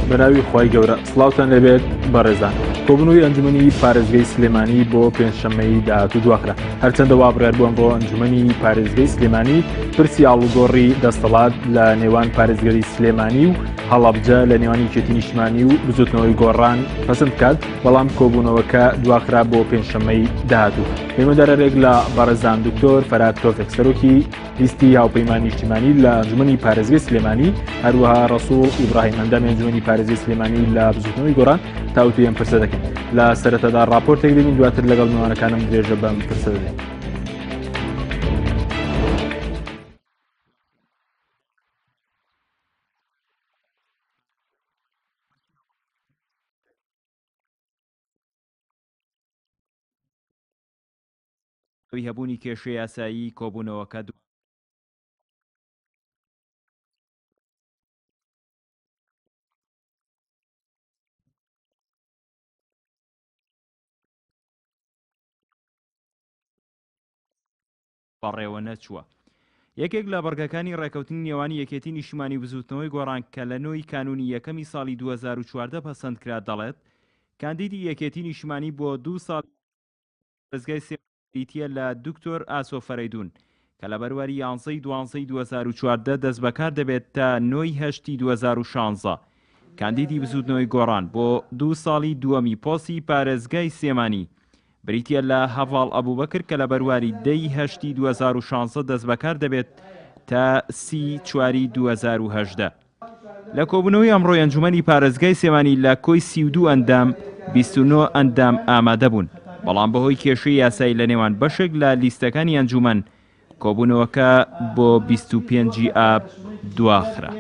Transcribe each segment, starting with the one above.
بەناوی خوای گەورە سڵاوتان لێبێت بەڕێزان کۆبوونەوەی ئەنجومەنی پارێزگەی سلێمانی بۆ پێنجشەممەی داهاتوو دواخرا هەرچەندە وا بڕیار بوو ئەمڕۆ ئەنجومەنی پارێزگەی سلێمانی پرسی ئاڵوگۆڕی دەستەڵات لە نێوان پارێزگەری سلێمانی و هەڵەبجە لە نێوان یەکێتی نیشتمانی و بزوتنەوەی گۆڕان پەسند بکات بەڵام کۆبوونەوەکە دواخرا بۆ پێنجشەممەی داهاتوو پەیوەندارێک لە بەڕێزان دکتۆر فەرات تۆفێک سەرۆکی لیستی هاوپەیمانی نیشتیمانی لە ئەنجومەنی پارێزگەی سلێمانی هەروەها ڕەسوڵ ئیبراهیم ئەندامی ئەنجومەنی پارێزگەی سلێمانی لە بزوتنەوەی گۆڕان تاوتوێی ئەم پرسە دەکەین لە سەرەتادا ڕاپۆرتێک دەبین دواتر لەگەڵ میوانەکانم درێژە بەم پرسە دەدەین. هۆی هەبوونی کێشەی یاسایی کۆبوونەوەکە دوا. بەڕێوە نەچووە. یەکێک لە بڕگەکانی ڕێکەوتنی نێوانی یەکێتی نیشتیمانی و بزووتنەوەی گۆڕان کە لە نۆ ی کانوونی یەکەمی ساڵی 2014 پەسەند کرا دەڵێت کاندیدی یەکێتی نیشتیمانی بۆ دوو ساڵی پارێزگای سلێمانی بریتییە لە دکتۆر ئاسۆ فەرەیدوون کە لە بەرواری یانزە ی دوانزەی 2014 دەستبەکار دەبێت تا نۆ ی هەشتی 2016 کاندیدی بزووتنەوەی گۆڕان بۆ دوو ساڵی دووەمی پۆستی پارێزگای سلێمانی بریتییە لە هەڤاڵ ئەبوبەکر کە لە بەرواری دە ی هەشتی 2016 دەستبەکار دەبێت تا سی ی چواری 2018. لە کۆبوونەوەی ئەمڕۆی ئەنجومەنی پارێزگای سلێمانی لە کۆی 32 ئەندام 29 ئەندام ئامادەبوون، بەڵام بەهۆی کێشەی یاسایی لە نێوان بەشێک لە لیستەکانی ئەنجومەن کۆبوونەوەکە بۆ 25 ی ئاب دواخرا.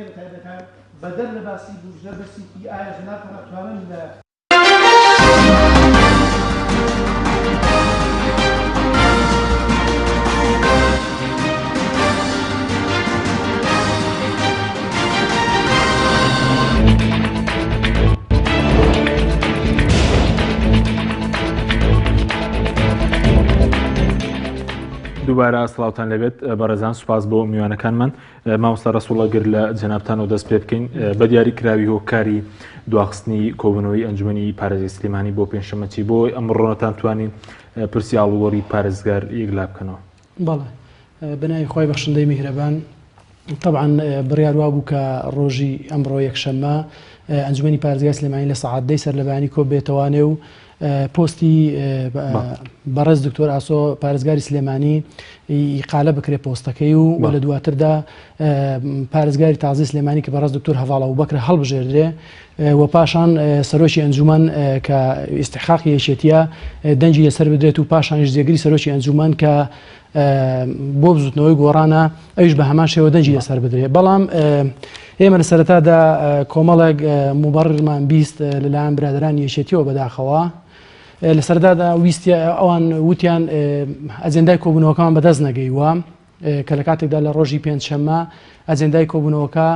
دووبارە سڵاوتان لەبێت بەڕێزان سوپاس بۆ میوانەکانمان مامۆستا ڕەسوڵ ئەگەر لە جەنابتانەوە دەست پێ بکەین بە دیاری کراوی هۆکاری دواخستنی کۆبوونەوەی ئەنجومەنی پارێزگای سلێمانی بۆ پێنجشەممە چی بۆ ئەمڕۆ نەتانتوانی پرسی ئاڵوگۆڕی پارێزگار یەکلا بکەنەوە؟ بەڵێ بەناوی خوای بەخشندەی میهرەبان تەبعەن بڕیار وابوو کە ڕۆژی ئەمڕۆ یەکشەممە ئەنجومەنی پارێزگای سلێمانی لە سەعات دەی سەرلەبەیانی کۆ بێتەوانێ و پۆستی بەڕێز دکتۆر ئاسۆ پارێزگاری سلێمانی ئیقالە بکرێ پۆستەکەی و و لە دواتردا پارێزگاری تازی سلێمانی کە بەڕێز دکتۆر هەڤاڵ ئەبوبەکر هەڵبژێردرێ و پاشان سەرۆکی ئەنجومەن کە ئیستحقاقی یەکێتیە دەنگی لەسەر بدرێت و پاشانیش جێگری سەرۆکی ئەنجومەن کە بۆ بزوتنەوەی گۆڕانە ئەویش بە هەمان شێوە دەنگی لەسەر بدرێ بەڵام ئێمە لە سەرەتادا کۆمەڵێک موبەڕرمان 20 لەلایەن برادرانی یەکێتیەوە بەداخەوە لە سەردادا ویستی ئەوان وتیان ئەجندای کۆبوونەوەکەمان بەدەست نەگەیوە کە لە کاتێکدا لە ڕۆژی پێنجشەممە ئەجندای کۆبوونەوەکە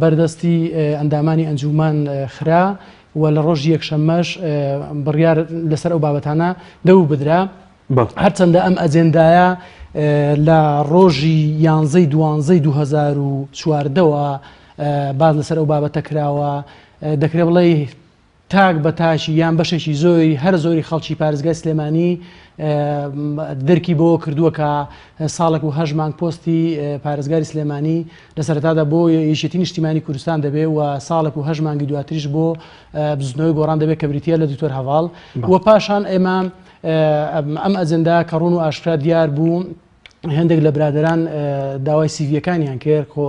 بەردەستی ئەندامانی ئەنجومان خرا و لە ڕۆژی یەکشەممەش بڕیار لەسەر ئەو بابەتانە دەو بدرا هەرچەندە ئەم ئەجێندایە لە ڕۆژی یانزەی دوانزەی 2014ەوە باس لەسەر ئەو بابەتە کراوە دەکرێ بڵێ تاک بە تاکی یان بەشێکی زۆری هەر زۆری خەڵکی پارێزگای سلێمانی درکی بۆ کردووە کە ساڵێک و هەشت مانگ پۆستی پارێزگاری سلێمانی لە سەرەتادا بۆ یەکێتی نیشتیمانی کوردستان دەبێ و ساڵێک و هەشت مانگی دواتریش بۆ بزوتنەوەی گۆڕان دەبێت کە بریتە لە دکتۆر هەڤاڵ و پاشان ئێمە ئەم ئەجندا کە ڕوون و ئاشکرا دیار بوو هەندێک لە برادران داوای سیڤیەکانیان کرد خۆ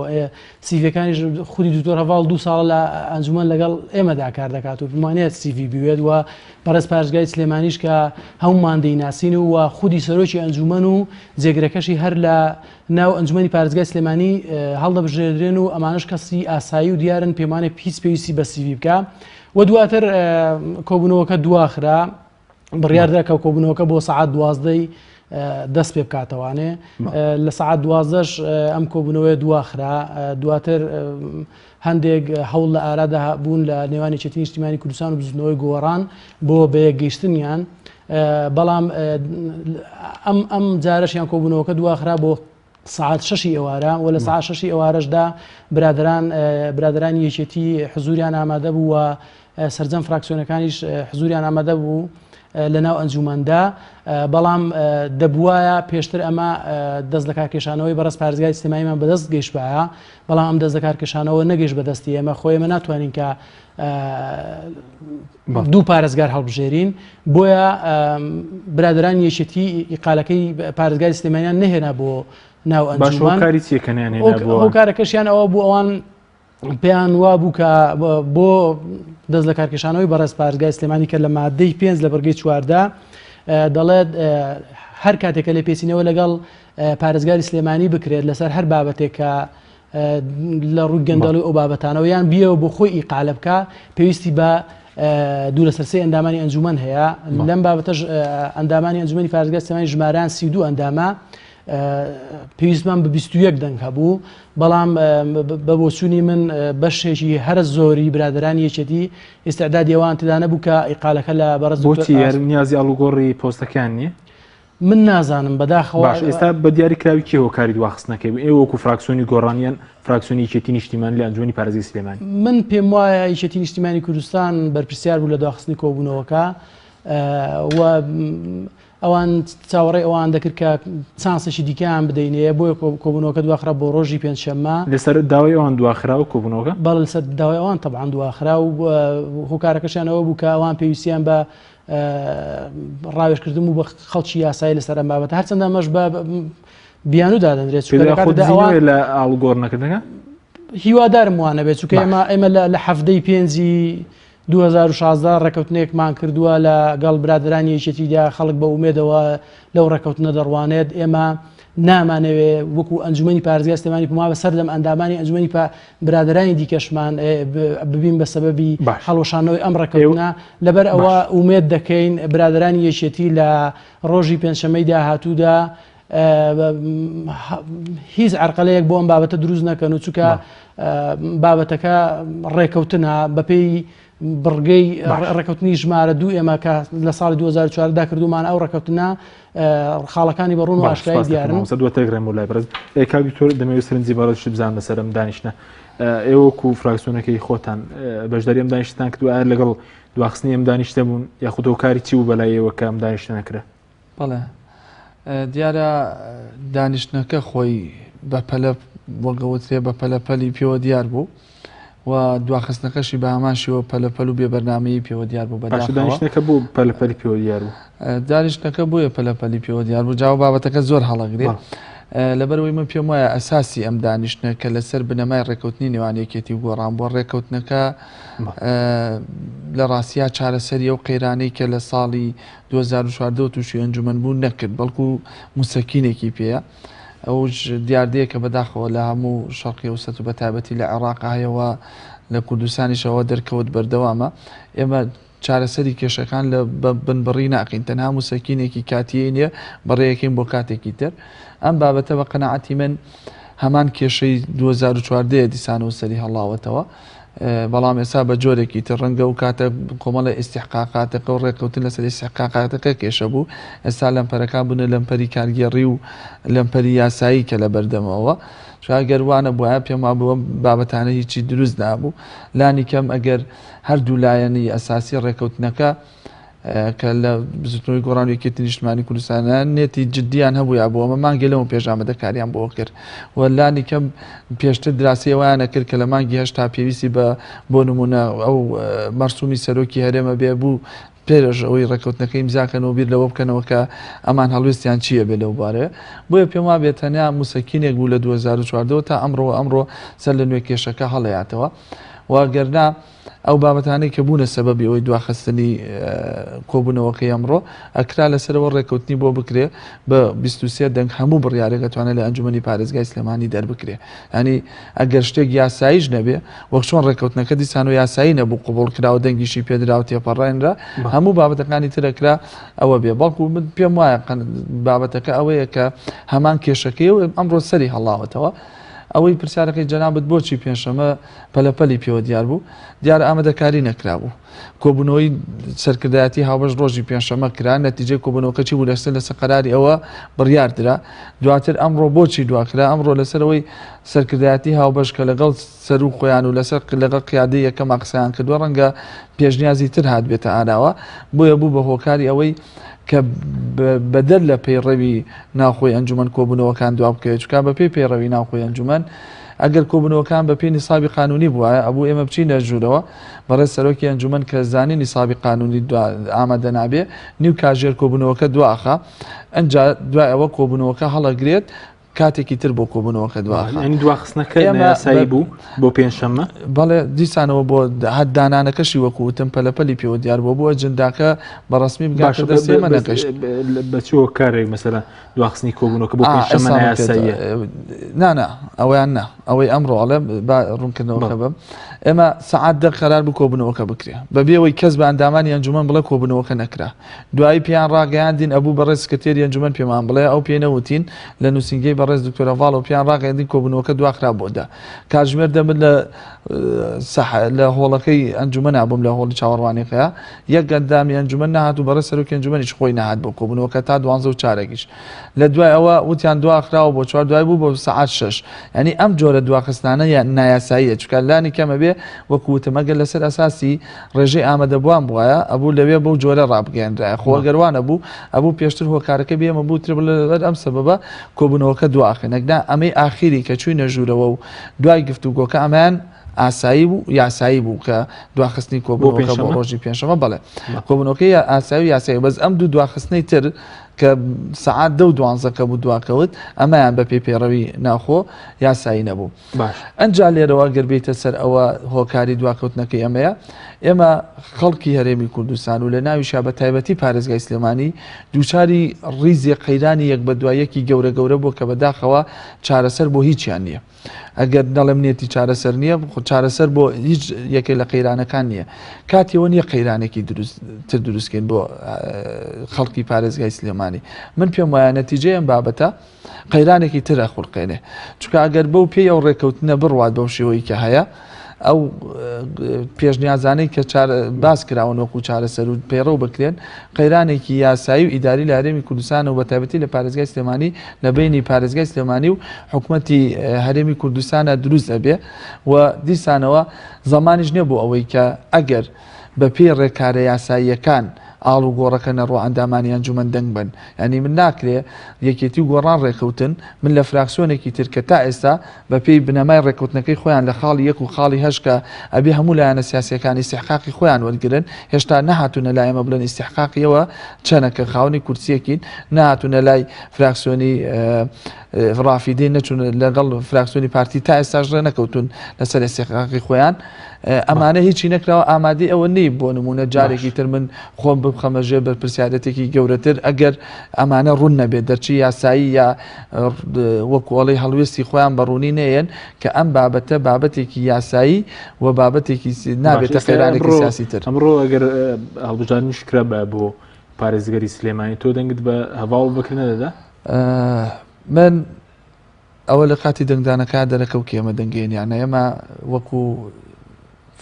سیڤەکانیش خودی دکتۆر هەڤاڵ دوو ساڵ لە ئەنجومەن لەگەڵ ئێمەدا کار دەکات و پمانێت سیڤی بوێت و بەڕێز پارێزگای سلێمانیش کە هەمومان دەیناسین و و خودی سەرۆکی ئەنجومەن و جێگرەکەشی هەر لە ناو ئەنجومەنی پارێزگای سلێمانی هەڵدەبژێردرێن و ئەمانەش کەسی ئاسایی و دیارن پێمانێ هیچ پێویستی بە سیڤی بکە و دواتر کۆبوونەوەکە دواخرا بڕیاردرا کە کۆبوونەوەکە بۆ سەعات دوازدەی دەست پێ بکاتەوانێ لە سەعات دوازدەش ئەم کۆبوونەوەی دواخرا دواتر هەندێک هەوڵ لە ئارادا بوون لە نێوان یەکێتی نیشتیمانی کوردستان و بزوتنەوەی گۆڕان بۆ بەیەکگەیشتنیان بەڵام ئەم ئەم جارەشیان کۆبوونەوەکە دواخرا بۆ. سەعات شەشی ئێوارە و لە سەعات شەشی ئێوارەشدا برادەران برادەرانی یەکێتی حزوریان ئامادە بوو و سەرجەم فراکسیۆنەکانیش حزوریان ئامادە بوو لە ناو ئەنجومەندا بەڵام دەبواە پێشتر ئەمە دەست لە کارکێشانەوەی بەڕێز پارێزگای سلێمانیمان بەدەست گەیشتبایە بەڵام ئەم دەست لە کارکێشانەوە نەگەیشت بەدەستی ئێمە خۆ ئێمە ناتوانین کە دوو پارێزگار هەڵبژێرین بۆیە برادرانی یەکێتی ئیقالەکەی پارێزگاری سلێمانیان نەهێنا بۆ ناو ئەنجومەن هۆکارەکەشیان ئەوە بوو ئەوان پێیان وا بوو کە بۆ دەست لە کارکێشانەوەی بەڕێز پارێزگای سلێمانی کە لە مادەی پێنج لە بڕگەی چواردا دەڵێت هەر کاتێکە لە پێچینەوە لەگەڵ پارێزگاری سلێمانی بکرێت لەسەر هەر بابەتێک کە لە ڕووی گەندەڵی ئەو بابەتانەوە یان بیەوە بۆ خۆی ئیقالە بکە پێویستی بە دوو لەسەر سێ ئەندامانی ئەنجومەن هەیە لەم بابەتەش ئەندامانی ئەنجومەنی پارێزگای سلێمانی ژمارەیان 32 ئەندامە پێویستمان بە 21 دەنگ هەبوو بەڵام بە بۆچوونی من بەشێکی هەرە زۆری برادرانی یەکێتی ئیسعدادی ئەوان تێدا نەبوو کە ئیقالەکە لە بەڕێز بۆچی نیازی ئاڵوگۆڕی پۆستەکان نییە؟ من نازانم بەداخەوە. باش ئێستا بە دیاری کراوی کێ هۆکاری دواخستنەکەی بوو؟ ئێوە وەکو فراکسیۆنی گۆڕان یان فراکسیۆنی یەکێتی نیشتیمانی لە ئەنجومەنی پارێزگەی سلێمانی؟ من پێم وایە یەکێتی نیشتیمانی کوردستان بەرپرسیار بوو لە دواخستنی کۆبوونەوەکە و ئەوان چاوەڕێی ئەوان دەکرد کە چانسێکی دیکەیان بدەینێ بۆیە کۆبوونەوەکە دواخرا بۆ ڕۆژی پێنجشەممە. لەسەر داوای ئەوان دواخرا و کۆبوونەوەکە؟ بەڵێ لەسەر داوای ئەوان تەبعەن دواخرا و هۆکارەکەشیان ئەوە بوو کە ئەوان پێویستیان بە ڕاوێژکردن بوو بە خەڵکی یاسایی لەسەر ئەم بابەتە هەرچەندە ئەمەش بە بیانوو دادەنرێت چونکە لە کاتێکدا ئەوان لە ئاڵوگۆڕ نەکردنەکە هیوادارم وانە بێت چونکە ئێمە ئێمە لە حەفدەی پێنجی 2016 ڕێککەوتنێکمان کردووە لە گەڵ برادرانی یەکێتیدا خەڵک بە ئومێدەوە لەو ڕێککەوتنە دەڕوانێت ئێمە نامانەوێ وەکو ئەنجومەنی پارێزگای سلێمانی پما بە سەردەم ئەندامانی ئەنجومەنی برادەرانی دیکەشمان ببین بە سەبەبی هەڵوەشانەوەی ئەم ڕێککەوتنە لەبەر ئەوە ئومێد دەکەین برادەرانی یەکێتی لە ڕۆژی پێنجشەممەی داهاتوودا هیچ عرقەلەیەک بۆ ئەم بابەتە دروست نەکەن و چونکە بابەتەکە ڕێکەوتنە بەپێی بڕگەی ڕێکەوتنی ژمارە دوو ئێمە کە لە ساڵی 2014 دا کردومان ئەو ڕێکەوتنە خاڵەکانی بە ڕوون و ئاشکرای دیارن. مامۆستا دواتر گەڕێمەوە لای بەڕێز کاک دکتۆر دەمەوێت سەرنجی بەڕێزیشت بزانم لەسەر ئەم دانیشتنە ئێوە وەکو فراکسیۆنەکەی خۆتان بەشداری ئەم دانیشتتان کردو ئایا لەگەڵ دواخستنی ئەم دانیشتە بوون یاخود هۆکاری چی بوو بەلای ئێوە کە ئەم دانیشتە نەکرا؟ بەڵێ دیارە دانیشتنەکە خۆی بە پەلە وەک ئەوترێ بە پەلە پەلی پێوە دیار بوو و دواخستنەکەشی بە هەمان شێوە پەلە پەل و بێ بەرنامەیی پێوە دیار بوو بەداخەوە. باشە دانیشتنەکە بۆ پەلە پەلی پێوە دیار بوو؟ دانیشتنەکە بۆیە پەلە پەلی پێوە دیار بوو جا بابەتەکە زۆر هەڵەگرێ. لەبەرئەوەی من پێم وایە ئەساسی ئەم دانیشتنە کە لەسەر بنەمای ڕێکەوتنی نێوان یەکێتی و گۆڕان بووە ڕێکەوتنەکە لە ڕاستیا چارەسەری ئەو قەیرانەی کە لە ساڵی 2014 وە تووشی ئەنجومەن بوو نەکرد بەڵکو موسەکینێکی پێیە ئەوش دیاردەیە کە بەداخەوە لە هەموو شەرقی ئەوسەت و بەتایبەتی لە عێراق هەیە و لە کوردستانیشەوە دەرکەوت بەردەوامە ئێمە چارەسەری کێشەکان لە بنبڕی ناکەین تەنها موسەکینێکی کاتیی نییە بەڕێیەکەین بۆ کاتێکی تر ئەم بابەتە بە قەناعەتی من هەمان کێشەی 2014 دیسانەوە سەری هەڵاوەتەوە بەڵام ئێستا بە جۆرێکی تر ڕەنگە ئەو کاتە کۆمەڵە ئیستیحقاقاتەکە و ڕێککەوتن لەسەر ئیستیحقاقاتەکە کێشە بوو ئێستا لەمپەرەکان بوونە لەمپەری کارگێڕی و لەمپەری یاسایی کە لە بەردەمەوە چونکە ئەگەر وانە بوایە پێم وابوو ئەم بابەتانە هیچی دروست نابوو لانی کەم ئەگەر هەردوو لایەنی ئەساسی ڕێککەوتنەکە کە لە بزوتنەوەی گۆڕان و یەکێتی نیشتمانی کوردستانە نێتی جددیان هەبوو یا بۆ ئەمە مانگێ لەمە پێش ئامادەکاریان بۆ کرد و لانی کەم پێشتر دراسی ئەویانە کرد کە لە مانگی هەشتا پێویستی بە بۆ نمونە ئەو مەرسومی سەرۆکی هەرێمە بێ بوو پێش ئەوەی ڕێککەوتنەکە ئیمزاکەن و بیر لەوە بکەنەوە کە ئەمان هەڵوێستیان چییە بێ لەو بارەیە بۆیە پێم وابێت تەنیا موسەکینێک بوو لە 2014 تا ئەمڕۆ ئەمڕۆ سەر لە نوێ کێشەکە هەڵەیاتەوە و گەرنا ئەو بابەتانەی کە بوونە سەبەبی ئەوەی دواخستنی کۆبوونەوەکەی ئەمڕۆ، ئەکرا لەسەرەوە ڕێککەوتنی بۆ بکرێ بە 23 دەنگ هەموو بڕیارێک ئەتوانێت لە ئەنجومەنی پارێزگای سلێمانی دەربکرێ. یانی ئەگەر شتێک یاساییش نەبێ، وەک چۆن ڕێککەوتنەکە دیسانەوە یاسایی نەبوو قبوڵ کرا و دەنگیشی پێدرا و تێپەڕێنرا، هەموو بابەتەکانی تر ئەکرا ئەوە بێ. بەڵکو من پێم وایە بابەتەکە ئەوەیە کە هەمان کێشەکەی و ئەمڕۆ سەری هەڵاوەتەوە. ئەوەی پرسیارەکەی جەنابت بۆچی پێنجشەممە پەلەپەلی پێوە دیار بوو، دیارە ئامادەکاری نەکرابوو. کۆبوونەوەی سەرکردایەتی هاوبەش ڕۆژی پێنجشەممە کرا، نەتیجەی کۆبوونەوەکە چی بوو لەسەر لەسەر قەراری ئەوە بڕیار درا. دواتر ئەمڕۆ بۆچی دواخرا؟ ئەمڕۆ لەسەر ئەوەی سەرکردایەتی هاوبەش کە لەگەڵ سەروو خۆیان و لەسەر لەگەڵ قیادەی یەکەما قسەیان کردووە ڕەنگە پێشنیازی تر هاتبێتە ئاراوە، بۆیە بوو بە هۆکاری ئەوەی کە بەدەر لە پەیڕەوی ناوخۆی ئەنجومەن کۆبوونەوەکان دوابکەوێت، چونکە بەپێی پەیڕەوی ناوخۆی ئەنجومەن ئەگەر کۆبوونەوەکان بەپێی نیسابی قانونی بوایە ئەبوو ئێمە بچینە ژوورەوە، بەڕێز سەرۆکی ئەنجومەن کە زانی نیسابی قانونی ئامادە نابێ نیو کاژێر کۆبوونەوەکە دواخا ئەنجا دوای ئەوە کۆبوونەوەکە هەڵەگرێت کاتێکی تر بۆ کۆبوونەوەکە دواخا. یانی دواخستنەکە نایاسایی بوو بۆ پێنجشەممە؟ بەڵێ دیسانەوە بۆ هەر دانانەکەشی وەکو وتم پەلەپەلی پێوە دیار بووە بۆ ئەجنداکە بە ڕەسمی بگاتە دەست ئێمە نەگەشت. بە چ هۆکارێک مەسەلەن دواخستنی کۆبوونەوەکە بۆ پێنجشەممە نایاساییە؟ نا نا ئەوەیان نا ئەوەی ئەمڕۆ ئەڵێم با ڕوونکردنەوەکە بم ئێمە سەعات دە قەرار بوو کۆبوونەوەکە بکرێ بەبێ ئەوەی کەس بە ئەندامانی ئەنجومەن بڵێ کۆبوونەوەکە نەکرا دوایی پێیان ڕاگەیاندین ئەبوو بەڕێز سکرتێری ئەنجومەن پێمان بڵێ، ئەو پێی نەوتین، لە نووسینگەی بەڕێز دکتۆر هەڤاڵەوە پێیان ڕاگەیاندین کۆبوونەوەکە دواخرا بۆ دە کاتژمێر دە من لە سەح لە هۆڵەکەی ئەنجومەنا بووم لە هۆڵی چاوەڕوانیەکەیا یەک ئەندامی ئەنجومەن نەهات و بەڕێز سەرۆکی ئەنجومەنیش خۆی نەهات بۆ کۆبوونەوەکە تا دوانزە و چارەگیش لە دوای ئەوە وتیان دواخراوە بۆ چوار دوای بوو بۆ سەعات شەش یانی ئەم جۆرە دواخستنانە نایاساییە چونکە لانی کەم ئەبێ وەکو وتم ئەگەر لەسەر ئەساسی ڕێژەی ئامادەبووان بوایە ئەبوو لەوێ بەو جۆرە ڕابگەیەنرایە خۆ ئەگەر وا نەبوو ئەبوو پێشتر هۆکارەکەی بێ ئێمە بوترێ بڵێ لەبەر ئەم سەبەبە کۆبوونەوەکە دواخەین ئەگنا ئەمەی ئاخیری کە چووینە ژوورەوە و دوای گفتوگۆکە ئەمەیان ئاسایی بوو یاسایی بوو کە دواخستنی کۆبوونەوەکە بۆ ڕۆژی پێنجشەممە بەڵێ کۆبوونەوەکەی ئاسایی و یاسایی بەس ئەم دوو دواخستنەی تر کە سەعات دە و دوانزە کە بوو دواکەوت ئەمەیان بەپێی پەیڕەوی ناوخۆ یاسایی نەبوو. باش. ئەنجا لێرەوە گەر بێیتە سەر ئەوە هۆکاری دواکەوتنەکەی ئەمەیە، ئێمە خەڵکی هەرێمی کوردستان و لە ناویشا بە تایبەتی پارێزگای سلێمانی دووچاری ڕیزێ قەیرانی یەک بە دوای یەکی گەورە گەورە بووە کە بەداخەوە چارەسەر بۆ هیچیان نییە. ئەگەر نەڵێم نیەتی چارەسەر نییە، خۆ چارەسەر بۆ هیچ یەکێک لە قەیرانەکان نییە. کاتی ئەوە نییە قەیرانێکی دروست تر دروستکەین بۆ خەڵکی پارێزگای سلێمانی. من پێم وایە نەتیجەی ئەم بابەتە قەیرانێکی تر ئەخولقێنێ چونکە ئەگەر بەو پێی ئەو ڕێککەوتنە بڕوات بەو شێوەی کە هەیە ئەو پێشنیازانەی کە باس کراون وەکو چارەسەر و پەیڕەو بکرێن قەیرانێکی یاسایی و ئیداری لە هەرێمی کوردستان و بەتایبەتی لە پارێزگای سلێمانی لە بینی پارێزگای سلێمانی و حکوومەتی هەرێمی کوردستانە دروست ئەبێ و دیسانەوە زەمانیش نییە بۆ ئەوەی کە ئەگەر بەپێی ڕێکارە یاساییەکان ئاڵوگۆڕەکە نەڕوا ئەندامانی ئەنجومەن دەنگ بەن یانی من ناکرێ یەکێتی و گۆڕان ڕێکەوتن من لە فراکسیۆنێکی تر کە تا ئێستا بەپێی بنەمای ڕێکەوتنەکەی خۆیان لە خاڵی یەک و خاڵی هەشت کە ئەبێ هەموو لایەنە سیاسیەکان ئیستحقاقی خۆیان وەرگرن هێشتا نەهاتوونە لای ئێمە بڵێن ئیستحقاقی ئێوە چەنە کە خاوەنی کورسیەکین نەهاتوونە لای فراکسیۆنی ڕافیدەین نەچوون لەگەڵ فراکسیۆنی پارتی تا ئێستاش ڕێ نەکەوتون لەسەر ئیستحقاقی خۆیان ئەمانە هیچی نەکراوە ئامادەی ئەوە نیم بۆ نمونە جارێکی تر من خۆم ببخەمە ژێر بەرپرسیارەتێکی گەورەتر ئەگەر ئەمانە ڕوون نەبێت دەرچی یاسایی یا وەکوڵی هەڵوێستی خۆیان بە ڕوونی نەیەن کە ئەم بابەتە بابەتێکی یاسایی و بابەتێکی نابێتە قەیرانێکی سیاسی تر. ئەمڕۆ ئەگەر هەڵبژاردنیش کرا بە بۆ پارێزگەری سلێمانی تۆ دەنگت بە هەڤاڵ بەکر نەدەدا؟ من ئەوە لە کاتی دەنگدانەکە دەرەکەوت کە ئێمە دەنگێن یان نا، ئێمە وەکو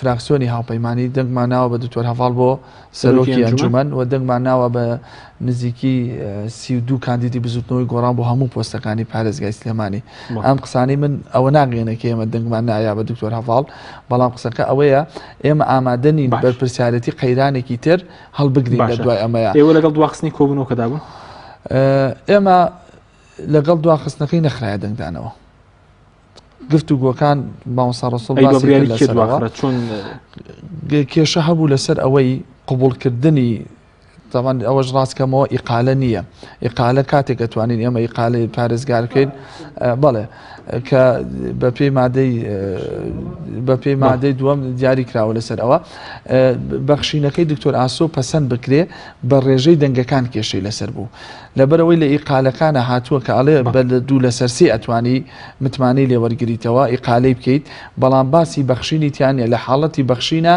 فراکسیۆنی هاوپەیمانی دەنگمان ناوە بە دکتۆر هەڤاڵ بۆ سەرۆکی ئەنجومەن و دەنگمان ناوە بە نزیکی 32 کاندیدی بزوتنەوەی گۆڕان بۆ هەموو پۆستەکانی پارێزگای سلێمانی. ئەم قسانەی من ئەوە ناگەیەنێ کە ئێمە دەنگمان نایا بە دکتۆر هەڤاڵ، بەڵام قسەکە ئەوەیە ئێمە ئامادە نین بەرپرسیارێتی قەیرانێکی تر هەڵبگرین لە دوای ئەمەیە. ئێوە لەگەڵ دواخستنی کۆبوونەوەکەدا بوون؟ ئێمە لەگەڵ دواخستنەکەی نەخرایە دەنگدانەوە. گفتوگۆکان مامۆستا ڕەسوڵ ئەی بە باسی بڕیاری کرد کێ لەسەرەوە. دواخرا؟ چۆن؟ کێشە هەبوو لەسەر ئەوەی قبوڵکردنی تاوان ئەوەش ڕاستکەمەوە ئیقالە نییە ئیقالە کاتێک ئەتوانین ئێمە ئیقالەی پارێزگار بکەین بەڵێ کە بەپێی مادەی بەپێی مادەی دووەم دیاری کراوە لەسەر ئەوە بەخشینەکەی دکتۆر ئاسۆ پەسەند بکرێ بە ڕێژەی دەنگەکان کێشەی لەسەر بوو. لەبەرئەوەی لە ئیقالەکانا هاتووە کە ئەڵێ بە دوو لەسەر سێ ئەتوانی متمانەی لێ وەرگریتەوە ئیقالەی بکەیت بەڵام باسی بەخشینی تیا نیە لە حاڵەتی بەخشینا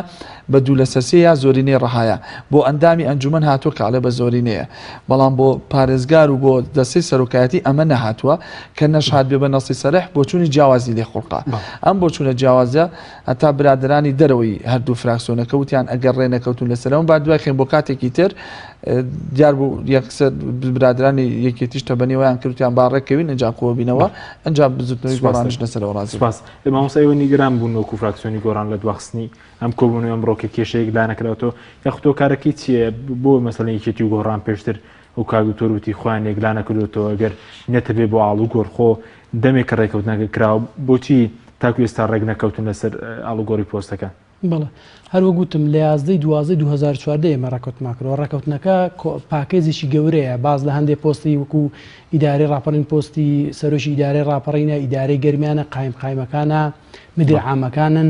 بە دوو لەسەر سێ یا زۆرینەی ڕەهایە بۆ ئەندامی ئەنجومەن هاتووە کە ئەڵێ بە زۆرینەیە بەڵام بۆ پارێزگار و بۆ دەستەی سەرۆکایەتی ئەمە نەهاتووە کە نەشهات بێ بە نەسی سەرح بۆچوونی جیاوازی لێ خوڵقا ئەم بۆچوونە جیاوازە هەتا برادەرانی دەرەوەی هەردوو فراکسیۆنەکە وتیان ئەگەر ڕێ نەکەوتون لەسەر ئەوە با دوای خەین بۆ کاتێکی تر دیار بوو یەکسەر برادرانی یەکێتیش تەبەنی وایان کرد وتیان با ڕێککەوین ئینجا کۆبینەوە ئینجا بزوتنەوەی گۆڕانیش لەسەرەوە ڕازی بوو. سپاس. مامۆستا ئێوە نیگەران بوون وەکو فراکسیۆنی گۆڕان لە دواخستنی ئەم کۆبوونەوەی ئەمڕۆ کە کێشەیەک لا نەکراوەتەوە یاخود هۆکارەکەی چییە بۆ مەسەلەن یەکێتی و گۆڕان پێشتر ئەو کاک دکتۆر وتی خۆیان یەکلا نەکردوێتەوە ئەگەر نەتەبێ بۆ ئاڵوگۆڕ خۆ دەمێکە ڕێکەوتنەکە کراوە بۆچی تاکو ئێستا ڕێک نەکەوتن لەسەر ئاڵوگۆڕی پۆستەکان؟ بەڵێ هەر وەک وتم لە یازدەی دوازدەی 2014 ئێمە ڕێکەوتمان کردوە ڕێکەوتنەکە پاکێجێکی گەورەیە باس لە هەندێک پۆستی وەکو ئیدارەی ڕاپەڕین پۆستی سەرۆکی ئیدارەی ڕاپەڕینە ئیدارەی گەرمیانە قایم قایمەکانە مدیر عامەکانن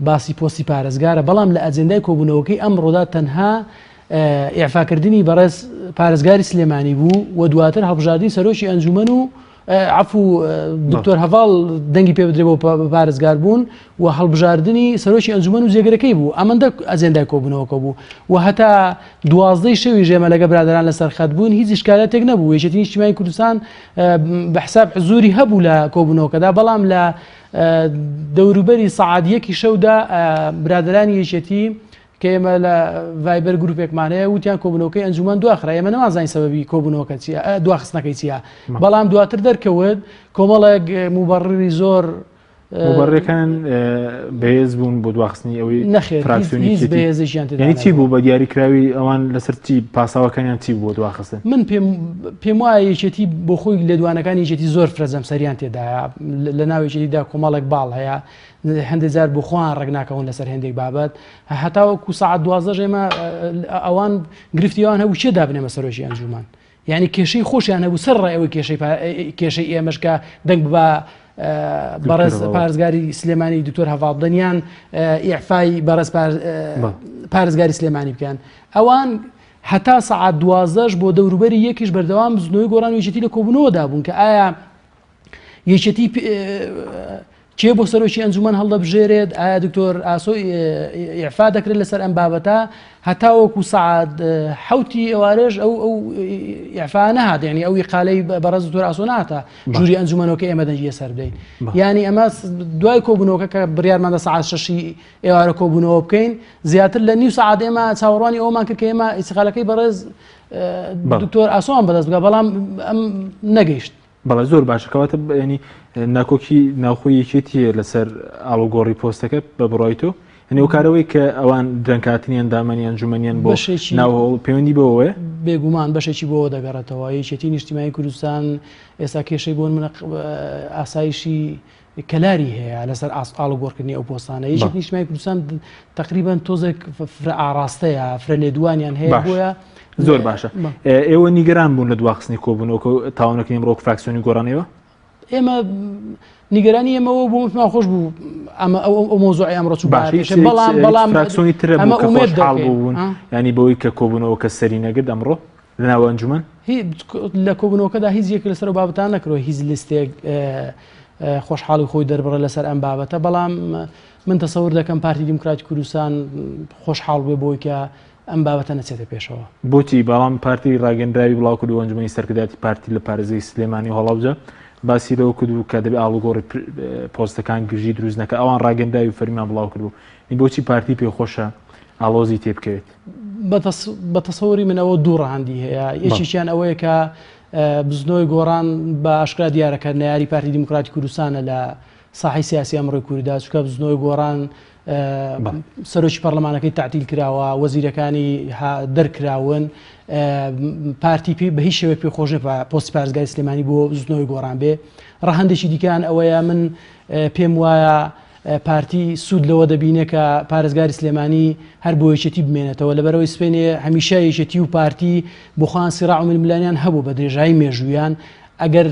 باسی پۆستی پارێزگارە بەڵام لە ئەجێندای کۆبوونەوەکەی ئەمڕۆدا تەنها ئیعفاکردنی بەڕێز پارێزگاری سلێمانی بوو و دواتر هەڵبژاردنی سەرۆکی ئەنجومەن و عەفو دکتۆر هەڤاڵ دەنگی پێ بدرێ بۆ پارێزگار بوون و هەڵبژاردنی سەرۆکی ئەنجومەن و جێگرەکەی بوو ئەمەندە ئەجێندای کۆبوونەوەکە بوو و هەتا دوازدەی شەوی ژێمە لەگە برادران لەسەر خەت بوون هیچ ئیشکالاتێک نەبوو یەکێتی نیشتیمانی کوردستان بە حساب حزوری هەبوو لە کۆبوونەوەکەدا بەڵام لە دەوروبەری سەعات یەکی شەودا برادرانی یەکێتی کە ئێمە لە ڤایبەر گروپێکمان هەیە وتیان کۆبوونەوەکەی ئەنجومەن دواخرا ئێمە نەمانزانی سەبەبی کۆبوونەوەکە چییە دواخستنەکەی چییە بەڵام دواتر دەرکەوت کۆمەڵێک موبەڕری زۆر موبەڕەکان بەهێز بوون بۆ دواخستنی ئەوەی نەخێر فراکسیۆنی هیچ یەکێتی. بەهێزێکیان تێدا یعنی چی نەبوو. بوو بە دیاریکراوی ئەوان لەسەر چی پاساوەکانیان چی بوو بۆ دواخستن من پێم پێم وایە یەکێتی بۆ خۆی لێدوانەکانی یەکێتی زۆر فرە جەمسەریان تێدایە لە ناو یەکێتیدا کۆمەڵێک باڵ هەیە هەندێک جار بۆ خۆیان ڕێک ناکەون لەسەر هێندێک بابەت هەتاوەکو سەعات دوازدەش ئێمە ئەوان گرفتی ئەوان هەبوو کێ دابنێمە سەرۆکی ئەنجومان یعنی کێشەی خۆشیان هەبوو سەر ڕای ئەوەی کێشەی کێشەی ئێمەش کە دەنگ ببا بەڕێز پارێزگاری سلێمانی دکتۆر هەڤاڵ بدەن ئیعفای بەڕێز پارێزگاری سلێمانی بکەن ئەوان هەتا سەعات دوازدەش بۆ دەوروبەری یەکیش بەردەوام بزنەوەی گۆڕان و یەکێتی لە کۆبوونەوەدا بوون کە ئایا یەکێتی کێ بۆ سەرۆکی ئەنجومەن هەڵدەبژێرێت؟ ئایا دکتۆر ئاسۆ ئیعفا دەکرێت لەسەر ئەم بابەتە؟ هەتاوەکو سەعات حەوتی ئێوارێش ئەو ئەو ئیعفا نەهات یعنی ئەو ئیقالەی بەڕێز دکتۆر ئاسۆ نهاتە ژووری ئەنجومەنەوە کە ئێمە دەنگی لەسەر بدەین یعنی ئەمە دوای کۆبوونەوەکە کە بڕیارماندا سەعات شەشی ئێوارە کۆبوونەوە بکەین زیاتر لە نیو سەعات ئێمە چاوەڕوانی ئەومان کرد کە ئێمە ئیستیقالەکەی بەڕێز دکتۆر ئاسۆمان بەدەست بگا بەڵام ئەم نەگەیشت. بەڵێ زۆر باشە کەواتە ینی ناکۆکی ناوخۆی یەکێتیە لەسەر ئاڵوگۆڕی پۆستەکە بە بڕای تۆ یعنی ئەو کارەوەی کە ئەوان درەنکاتنی ئەندامانی ئەنجومەنیان بۆ بەشێکی ناوهۆڵ پەیوەندی بەوەیە بێگومان بەشێکی بۆ دەگەڕێتەوە یەکێتی نیشتیمانی کوردستان ئێستا کێشەی بۆ منە ئاسایشی کەلاری هەیە لەسەر ئاست ئاڵوگۆڕکردنی ئەو پۆستانە یەکێتی نیشتمانی کوردستان تقریبا تۆزێک فرە ئاراستەیە فرە لێدوانیان هەیە بۆیە زۆر باشە ئێوە نیگەران بوون لە دواخستنی کۆبوونەوەکە تاوانەکەی ئەمڕۆ فراکسیۆنی گۆڕانەوە ئێمە نیگەرانی ئێمەوە بۆ پێمان خۆش بوو ئەمە ئەو ئەو مۆزوعی ئەمڕۆ چوو باشی بەڵام بەڵام فراکسیۆنی ترە ئەمە ئومێد بوون ینی بەوەی کە کۆبوونەوەکە سەری نەگرت ئەمڕۆ لە ناو ئەنجومەن؟ لە کۆبوونەوەکەدا هیچ یەک لەسەر ئەو بابەتانە نەکرەوە هیچ لیستێک خۆشحاڵی خۆی دەربڕێ لەسەر ئەم بابەتە بەڵام من تەسەور دەکەم پارتی دیموکراتی کوردستان خۆشحاڵ بێ بۆی کە ئەم بابەتە نەچێتە پێشەوە. بۆچی بەڵام پارتی ڕاگەندراوی بڵاو کردو ئەنجومەنی سەرکردایەتی پارتی لە پارێزگەی سلێمانی و هەڵەبجە باسی لەوە کردبوو کە دەبێ ئاڵوگۆڕی پۆستەکان گرژی دروست نەکە ئەوان ڕاگەندراوی فەرمیان بڵاو کردبوو بۆچی پارتی پێخۆشە ئاڵۆزی تێبکەوێت؟ بە تەسەوری من ئەوە دوو ڕەهەندی هەیە یەکێکیان ئەوەیە کە بزنۆی گۆڕان بە ئاشکرا دیارە کە نەیاری پارتی دیموکراتی کوردستانە لە ساحی سیاسی ئەمڕۆی کورددا چونکە بزنۆی گۆڕان سەرۆکی پەرلەمانەکەی تعتیل کراوە وەزیرەکانی دەرکراون پارتی پێی بە هیچ شێوەیەک پێ خۆش نیە پۆستی پارێزگاری سلێمانی بۆ بزنۆی گۆڕان بێ ڕەهەندێکی دیکان ئەوەیە من پێم وایە پارتی سوود لەوە دەبینێ کە پارێزگاری سلێمانی هەر بۆ یەکێتی بمێنێتەوە، لەبەرئەوەی سبەینێ هەمیشە یەکێتی و پارتی بۆ خۆیان سیڕاع و ململانێیان هەبوو بە درێژایی مێژوویان، ئەگەر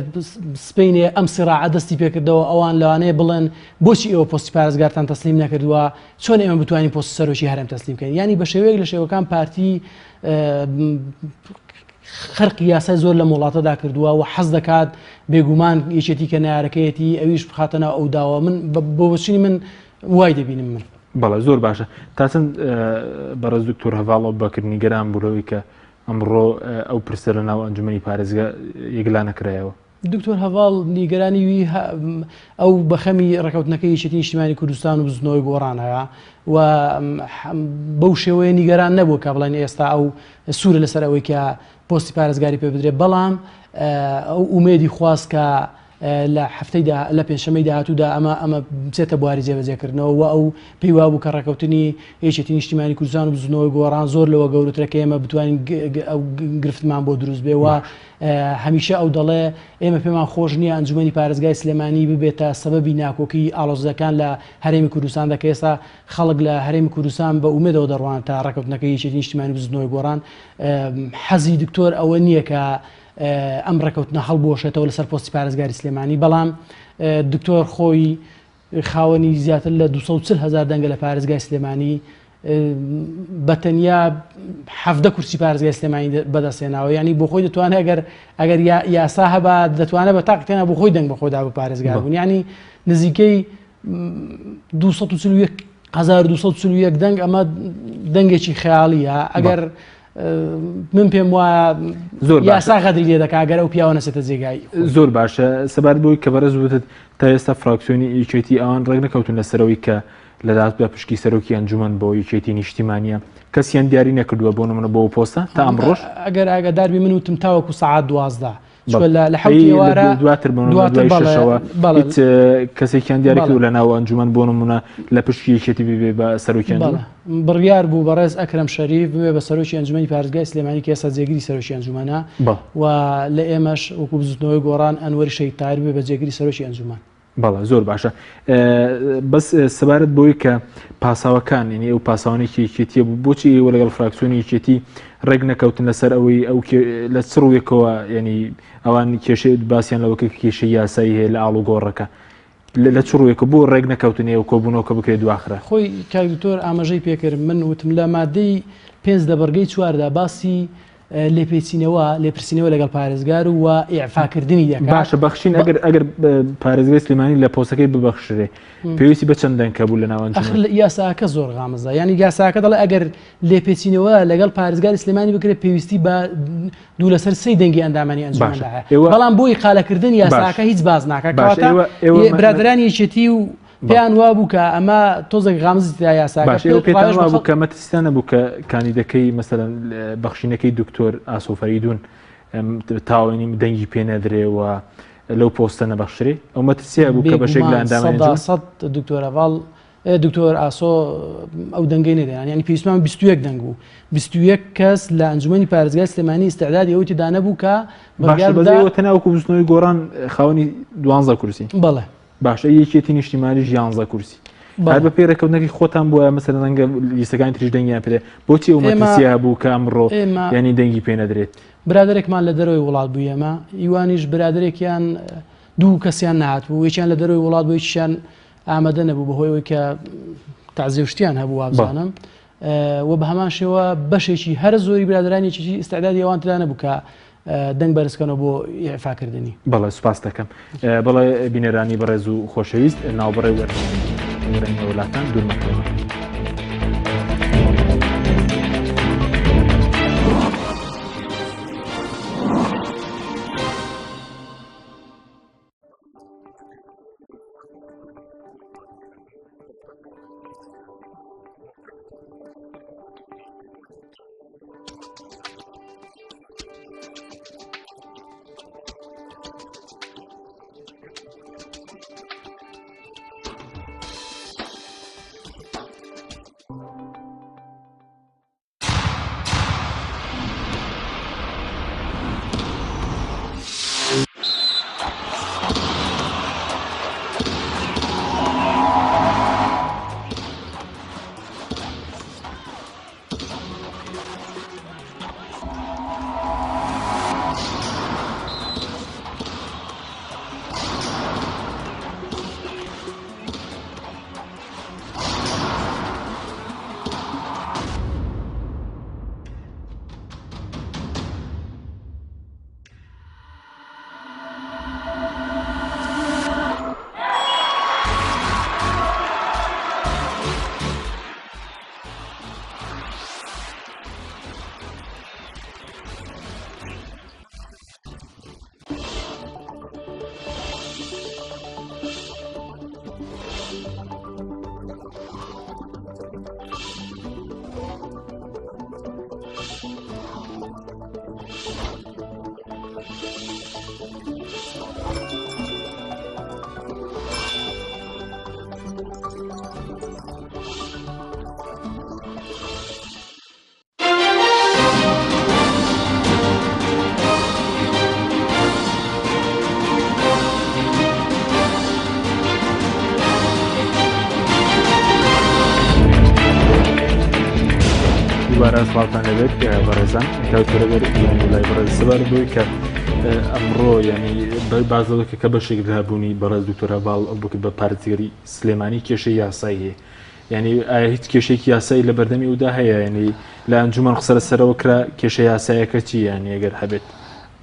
سبەینێ ئەم سیڕاعە دەستی پێکردەوە ئەوان لەوانەیە بڵێن بۆچی ئێوە پۆستی پارێزگارتان تەسلیم نەکردووە، چۆن ئێمە بتوانین پۆستی سەرۆکی هەرێم تەسلیم بکەین؟ یانی بە شێوەیەک لە شێوەکان پارتی. خەرقی یاسای زۆر لەم وڵاتەدا کردووە و حەز دەکات بێگومان یەکێتی کە نارەکەیەتی ئەویش بخاتە ناو ئەو داوە من بۆ بۆچینی من وای دەبینم من. بەڵێ زۆر باشە تا چەند بەڕێز دکتۆر هەڤاڵ ئەبوبەکر نیگەران بوو لەوەی کە ئەمڕۆ ئەو پرسە لە ناو ئەنجومەنی پارێزگا یەکلا نەکرایەوە؟ دکتۆر هەڤاڵ نیگەرانی وی ئەو بەخەمی ڕێکەوتنەکەی یەکێتی نیشتیمانی کوردستان و بزوتنەوەی گۆڕان هەیە و بەو شێوەیە نیگەران نەبوو کە بڵێن ئێستا ئەو سوورە لەسەر ئەوەی کە پۆستی پارێزگاری پێ بدرێت بەڵام ئەو ئومێدی خواست کە لە هەفتەی لە پێنجشەممەی داهاتوودا ئەمە ئەمە بچێتە بواری جێبەجێکردنەوە و ئەو پێی وابوو کە ڕێکەوتنی یەکێتی نیشتیمانی کوردستان و بزوتنەوەی گۆڕان زۆر لەوە گەورەترە کە ئێمە بتوانین ئەو گرفتمان بۆ دروست بێ و هەمیشە ئەو دەڵێ ئێمە پێمان خۆش نییە ئەنجومەنی پارێزگای سلێمانی ببێتە سەبەبی ناکۆکی ئاڵۆزەکان لە هەرێمی کوردستاندا کە ئێستا خەڵک لە هەرێمی کوردستان بە ئومێدەوە دەڕوانن تا ڕێکەوتنەکەی یەکێتی نیشتیمانی بزوتنەوەی گۆڕان حەزی دکتۆر ئەوە نییە کە ئەم ڕێکەوتنە هەڵبوەشێتەوە لەسەر پۆستی پارێزگاری سلێمانی بەڵام دکتۆر خۆی خاوەنی زیاتر لە 240 هزار دەنگە لە پارێزگای سلێمانی بە تەنیا حەفدە کورسی پارێزگای سلێمانی بەدەستهێناوە یعنی بۆ خۆی دەتوانێت ئەگەر ئەگەر یاسا هەبا دەتوانێت بە تاق تێنا بۆ خۆی دەنگ بە خۆدا بە پارێزگار بوون یعنی نزیکەی 241 1241 دەنگ ئەمە دەنگێکی خەیاڵیە ئەگەر من پێم وایە زۆر یاسا غەدری لێ دەکا گەر ئەو پیاوە نەچێتە جێگای زۆر باشە سەبارەت بۆی کە بەڕێز وتت تا ئێستا فراکسیۆنی یەکێتی ئەوان ڕێک نەکەوتون لەسەرەوەی کە لە داهاتوودا پشکی سەرۆکی ئەنجومەن بۆ یەکێتی نیشتیمانیە کەسیان دیاری نەکردووە بۆ نمونە بۆ پۆستە تا ئەمڕۆش ئەگەر ئاگاداربی من وتم تاوەکو سەعات 12 چونکە لە لە حەوتی ئێوارە دواتر بۆ دواتر دوای بەڵێ، شەشەوە بەڵێ. هیچ کەسێکیان دیاری بەڵێ. کردووە لە ناو ئەنجومەن بۆ نمونە لە پشکی یەکێتی ببێ بە سەرۆکی ئەنجومەن بەڵێ بڕیار بوو بەڕێز ئەکرەم شەریف ببێ بە سەرۆکی ئەنجومەنی پارێزگای سلێمانی کە ئێستا جێگری سەرۆکی ئەنجومەنە بەڵێ. و لە ئێمەش وەکو بزوتنەوەی گۆڕان ئەنوەری شەهید تاهیر ببێ بە جێگری سەرۆکی ئەنجومەن. بەڵێ زۆر باشە بەس سەبارەت بۆی کە پاساوەکان ینی ئەو پاساوانێکی یەکێتیە بوو بۆچی ئێوە لەگەڵ فراکسیۆنی یەکێتی ڕێک نەکەوتن لەسەر ئەوەی ئەو لە چ ڕوویەکەوە ینی ئەوان کێشەی باسییان لەوە کە کێشەی یاسایی هەیە لە ئاڵوگۆڕەکە لە چ ڕوویەکە بۆ ڕێک نەکەوتن ئێوە کۆبوونەوەکە بکرێت دواخرا خۆی کاک دکتۆر ئاماژەی پێکرد من وتم لە مادەی پێنج لە بڕگەی چواردا باسی لێپێچینەوە، لێپرسینەوە لەگەڵ پارێزگار و ئیعفاکردنی دەکات. باشە بەخشین ئەگەر ئەگەر پارێزگای سلێمانی لە پۆستەکەی ببەخشرێ پێویستی بە چەند دەنگ هەبوو لە ناو ئەنجومەن؟ ئەخر یاساکە زۆر غامزە یانی یاساکە دەڵێ ئەگەر لێپێچینەوە لەگەڵ پارێزگاری سلێمانی بکرێت پێویستی بە دوو لەسەر سێی دەنگی ئەندامانی ئەنجومەندا هەیە بەڵام بۆ ئیقالەکردن یاساکە هیچ باس ناکات کەواتە برادەرانی یەکێتی و پێیان وابوو کە ئەمە تۆزێک غامزی تیا یاساکە باش ئێوە پێتان وابوو کە مەترسیتان نەبوو کە کاندیدەکەی مەسەلەن بەخشینەکەی دکتۆر ئاسۆ فەریدون تاوانی دەنگی پێ نەدرێ و لەو پۆستە نەبەخشرێ ئەو مەترسیە بوو کە بەشێک لە ئەندامانی سەد دکتۆر هەڤاڵ دکتۆر ئاسۆ ئەو دەنگەی نەدەیان یعنی پێویستمان 21 دەنگ بوو 21 کەس لە ئەنجومەنی پارێزگای سلێمانی ئیستعدادی ئەوەی تێدا نەبوو کە بڕیار باشە بەس ئێوە تەنها وەکو بزوتنەوەی گۆڕان خاوەنی دوانزە کورسی بەڵێ باشە یەکێتی نیشتیمانیش یانزە کورسی هەر بە پێی ڕێککەوتنەکەی خۆتان بووە مەسەلەن ڕەنگە لیستەکانی تریش دەنگیان پێ بۆچی ئەو مەترسیە هەبوو کە ئەمڕۆ یانی دەنگی پێ نەدرێت؟ برادەرێکمان لە دەرەوەی وڵات بوو ئێمە ئیوانیش برادەرێکیان دوو کەسیان نەهاتبوو یەکیان لە دەرەوەی وڵات بوو یەکیشیان ئامادە نەبوو بەهۆی ئەوەی کە تەعزیە و شتیان هەبوو وابزانم و بە هەمان شێوە بەشێکی هەرە زۆری برادەرانی یەکێتی ئیستعدادی ئەوان تێدا نەبوو کە دەنگ بەرزکەنەوە بۆ ئیعفاکردنی. بەڵێ سوپاس دەکەم. بەڵێ بینەرانی بەڕێز و خۆشەویست ناوبڕێ وەرەنەوە لاتان دوور مەکەونەوە. دووبارە سڵاوتان لەبێت بەڕێزان کاوتۆرەگەر لای بەڕێز سەبارەت بەوەی کە ئەمڕۆ ینی بازەوەکە کە بەشێک لە هەبوونی بەڕێز دکتۆر هەڤاڵ ئەو بکرد بە پارێزگەری سلێمانی کێشەی یاسایی هەیە یعنی ئایا هیچ کێشێکی یاسایی لە بەردەمی ئەودا هەیە ینی لە ئەنجومەن قسە لەسەرەوە کرا کێشە یاسایەکە چی یعنی ئەگەر هەبێت؟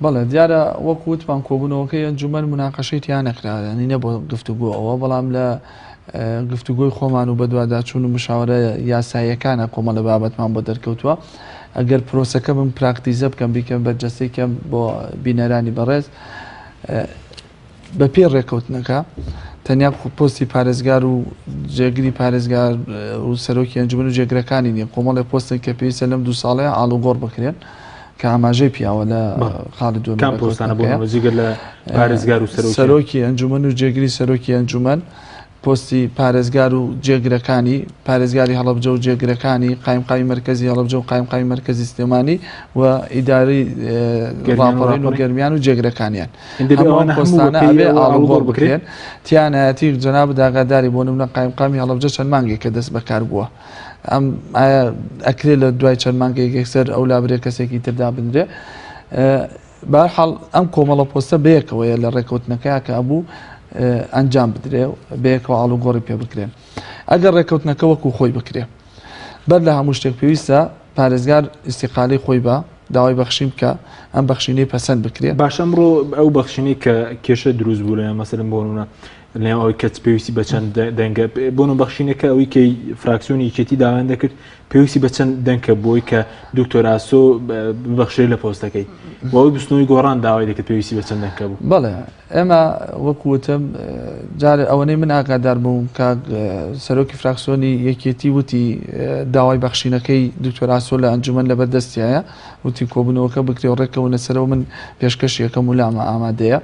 بەڵێ دیارە وەکو وتمان کۆبوونەوەکەی ئەنجومەن موناقەشەی تیا نەکرا یانی نەبووە گفتوگۆ ئەوە بەڵام لە گفتوگۆی خۆمان و بەدواداچوون و مشاوەرە یاساییەکانە کۆمەڵە بابەتمان بۆ دەرکەوتووە ئەگەر پرۆسەکە بم پراکتیزە بکەم بیکەم بەرجەستەی کەم بۆ بینەرانی بەڕێز بەپێی ڕێکەوتنەکە تەنیا پۆستی پارێزگار و جێگری پارێزگار و سەرۆکی ئەنجومەن و جێگرەکانی نیە کۆمەڵێ پۆستن کە پێویستە لەم دوو ساڵەیە ئاڵوگۆڕ بکرێن کە ئاماژەی پیاوە لە خاڵی دووەمی کام پۆستانە بۆ ڕێکەوتنەکەیە. جگە لە پارێزگار و سەرۆکی؟ سەرۆکی ئەنجومەن و جێگری سەرۆکی ئەنجومەن پۆستی پارێزگار و جێگرەکانی، پارێزگاری هەڵەبجە و جێگرەکانی، قایمقامی مەرکەزی هەڵەبجە و قایمقامی مەرکەزی سلێمانی و ئیدارەی ڕاپەڕین و گەرمیان و جێگرەکانیان. هەموو ئەم پۆستانە ئەبێ ئاڵوگۆڕ بکرێن. تیانایەتی جەنابت ئاگاداری بۆ نمونە قایمقامی هەڵەبجە چەند مانگێکە دەست بەکار بووە. ئەم ئایا ئەکرێ لە دوای چەند مانگێک یەکسەر ئەو لابرێ کەسێکی تر دابنرێ؟ بەهەرحاڵ ئەم کۆمەڵە پۆستە بەیەکەوەیە لە ڕێکەوتنەکەیا کە ئەبوو ئەنجام بدرێ و بەیەکەوە ئاڵوگۆڕی پێ بکرێ. ئەگەر ڕێکەوتنەکە وەکو خۆی بکرێ. بەر لە هەموو شتێک پێویستە پارێزگار ئیستیقالەی خۆی بە داوای بەخشین بکا، ئەم بەخشینەی پەسەند بکرێ. باشە ئەمڕۆ ئەو بەخشینەی کە کێشە دروست بوو لە مەسەلەن بۆ نمونە لەنێو ئەوەی کە پێویستی بە چەند دەنگە بۆ نمونە بەخشینەکە ئەوەی کە فراکسیۆنی یەکێتی داوایان دەکرد پێویستی بە چەند دەنکە بۆی کە دکتۆر ئاسۆ ببەخشرێت لە پۆستەکەی و ئەوەی بستنەوەی گۆڕان داوای دەکرد پێویستی بە چەند دەنکە بوو؟ بەڵێ ئێمە وەکو وتم جارێ ئەوەنەی من ئاگادار بووم کاک سەرۆکی فراکسیۆنی یەکێتی وتی داوای بەخشینەکەی دکتۆر ئاسۆ لە ئەنجومەن لەبەر دەستیایە وتی کۆبوونەوەکە بکرێ و ڕێککەونە سەرەوە من پێشکەشی ئەکەم و لامە ئامادەیە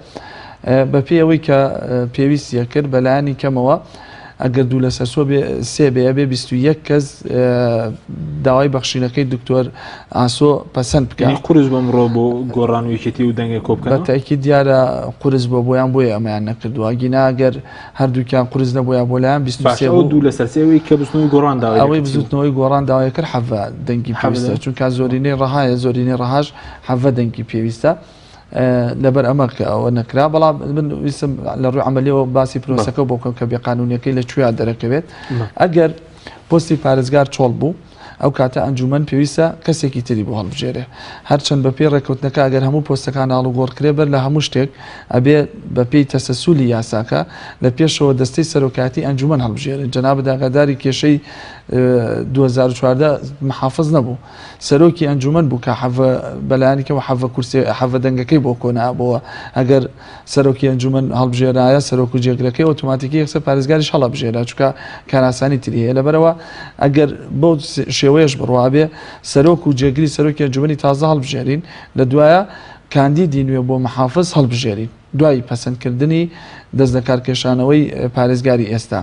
بەپێی ئەوەی کە پێویستی کرد بەلایەنی کەمەوە ئەگەر دوو لەسەر سۆ بێ سێ بێ ئەبێ 21 کەس داوای بەخشینەکەی دکتۆر ئاسۆ پەسەند بکە. یانی قورس بۆ ئەمڕۆ بۆ گۆڕان و یەکێتی و دەنگە کۆ بکەنەوە؟ بە تەئکید دیارە قورس بووە بۆیان بۆیە ئەمەیان نەکردووە ئەگینا ئەگەر هەردووکیان قورس نەبوویا بۆ لایان 23 باشە ئەو بوو. دوو لەسەر سێ ئەوەی کە بزوتنەوەی گۆڕان داوای ئەوەی دەکرد چی بوو؟ بزوتنەوەی گۆڕان داوای کرد حەڤە دەنگی حەڤە پێویستە دەنگ؟ چونکە زۆرینەی ڕەهایە زۆرینەی ڕەهاش حەڤە دەنگی پێویستە. لەبەر ئەمە کە ئەوە نەکرا بەڵام من ویستم لە ڕووی عملیەوە باسی پرۆسەکە بۆ بکەم کە بێقانونیەکەی لە کوێیا دەرەکەوێت ئەگەر پۆستی پارێزگار چۆڵ بوو ئەو کاتە ئەنجومەن پێویستە کەسێکی تری بۆ هەڵبژێرێ هەرچەند بەپێی ڕێککەوتنەکە ئەگەر هەموو پۆستەکان ئاڵوگۆڕ کرێ بەر لە هەموو شتێک ئەبێ بەپێی تەسەسولی یاساکە لە پێشەوە دەستەی سەرۆکایەتی ئەنجومەن هەڵبژێرن جەنابت ئاگاداری کێشەی 2014 محافظ نەبوو سەرۆکی ئەنجومەن بوو کە حەڤە بەلایەنی کەمەوە حەڤە کورسی حەڤە دەنگەکەی بۆ کۆنابۆوە ئەگەر سەرۆکی ئەنجومەن هەڵبژێرایە سەرۆک و جێگرەکەی ئۆتۆماتیکی یەکسەر پارێزگاریش هەڵەبژێرا چونکە کارئاسانی تری هەیە لەبەرەوە ئەگەر بەو شێوەیەش بڕوابێ سەرۆک و جێگری سەرۆکی ئەنجومەنی تازە هەڵبژێرین لە دوایە کاندیدی نوێ بۆ محافز هەڵبژێرین. دوای پەسەندکردنی دەستلەکارکێشانەوەی پارێزگاری ئێستا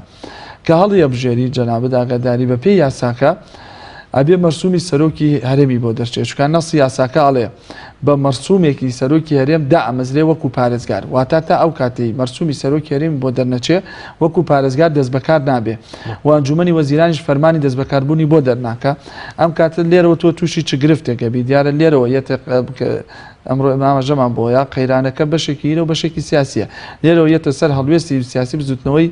کە هەڵیئەبژێری جەنابت ئاگاداری بە پێی یاساکە ئەبێ مەرسومی سەرۆکی هەرێمی بۆ دەرچێ چونکە نەسی یاساکە ئەڵێ بە مەرسومێکی سەرۆکی هەرێم دائەمەزرێ وەکو پارێزگار واتا تا ئەو کاتەی مەرسومی سەرۆکی هەرێمی بۆ دەرنەچێ وەکو پارێزگار دەستبەکار نابێ و ئەنجومەنی وەزیرانیش فەرمانی دەستبەکاربوونی بۆ دەرناکا ئەم کاتە لێرەوە تۆ تووشی چ گرفتێک ئەبی دیارە لێرەوە یەتە ئەمڕۆ ئێمە ئاماژەمان بۆیە، قەیرانەکە بەشێکی هینە و بەشێکی سیاسییە. لێرەوە یەتە سەر هەڵوێستی سیاسی بزووتنەوەی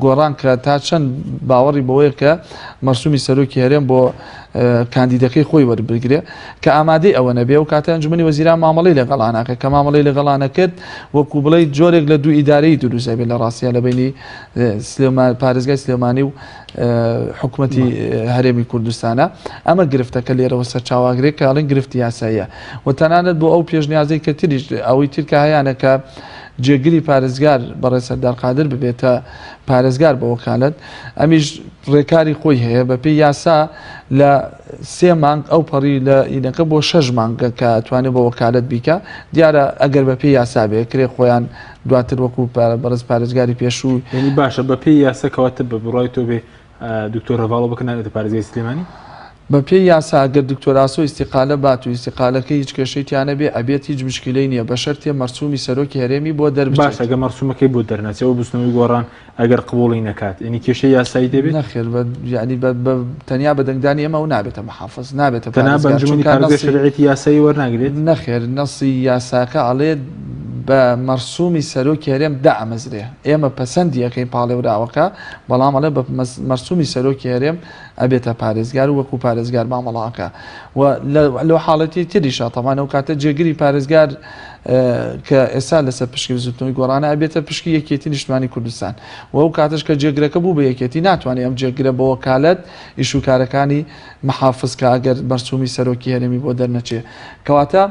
گۆڕان کە تا چەند باوەڕی بەوەیە کە مەرسومی سەرۆکی هەرێم بۆ کاندیدەکەی خۆی وەربگرێ کە ئامادەی ئەوە نەبێ و کاتە ئەنجومەنی وەزیران مامەڵەی لەگەڵا ناکە کە مامەڵەی لەگەڵا نەکرد وەکو بڵێی جۆرێک لە دوو ئیدارەیی دروست ئەبێ لە ڕاستیا لە بەینی پارێزگای سلێمانی و حکومەتی هەرێمی کوردستانە ئەمە گرفتەکە لێرەوە سەرچاواگرێت کە ئەڵێن گرفتی یاساییە و تەنانەت بۆ ئەو پێشنیازەی کە تریش ئەوەی تر کە هەیانە کە جێگری پارێزگار بەڕێز سەردار قادر ببێتە پارێزگار بە وەکالەت ئەمیش ڕێکاری خۆی هەیە بەپێی یاسا لە سێ مانگ ئەو پەڕی لە ئینەکە بۆ شەش مانگە کە توانێت بە وەکالەت بیکە دیارە ئەگەر بەپێی یاسا بێ کرێ خۆیان دواتر وەکو بەڕێز پارێزگاری پێشوو یعنی باشە بەپێی یاسا کەواتە بە بڕای تۆ بێ دکتۆر هەڤاڵ بکە نابێتە پارێزگای سلێمانی؟ بە پێی یاسا ئەگەر دکتۆر ئاسۆ ئیستیقالە بات و ئیستیقالەکەی هیچ کێشەی تیا نەبێ ئەبێت هیچ مشکیلەی نیە بە شەرتێ مەرسومی سەرۆکی هەرێمی بۆ باشە دەربچێت. گەر مەرسومەکەی بۆ دەرنەچێ ئەوە بزوتنەوەی گۆڕان ئەگەر قبوڵی نەکات یەنی کێشەی یاسایی دەبێت؟ نەخێر بە یانی بە بە تەنیا بە دەنگدانی ئێمە ئەو نابێتە محافز نابێتە تەنها بە پارێزگار ئەنجومەنی چونکە پارێزگای نەسی شەرعیەتی یاسایی وەرناگرێت؟ نەخێر نەسی یاساکە ئەڵێ بە مەرسومی سەرۆکی هەرێم دائەمەزرێ ئێمە پەسەندی ئەکەین پاڵێوراوەکە بەڵام ئەڵێ بە مەرسومی سەرۆکی هەرێم ئەبێتە پارێزگار و وەکو پارێزگار مامەڵە ئەکا و لەو حاڵەتی تریشا تەبعەن ئەو کاتە جێگری پارێزگار کە ئێستا لەسەر پشکی بزوتنەوەی گۆڕانە ئەبێتە پشکی یەکێتی نیشتمانی کوردستان و ئەو کاتەش کە جێگرەکە بوو بە یەکێتی ناتوانێت ئەم جێگرە بە وەکالەت ئیش و کارەکانی محافز کە ئەگەر مەرسومی سەرۆکی هەرێمی بۆ دەرنەچێ کەواتە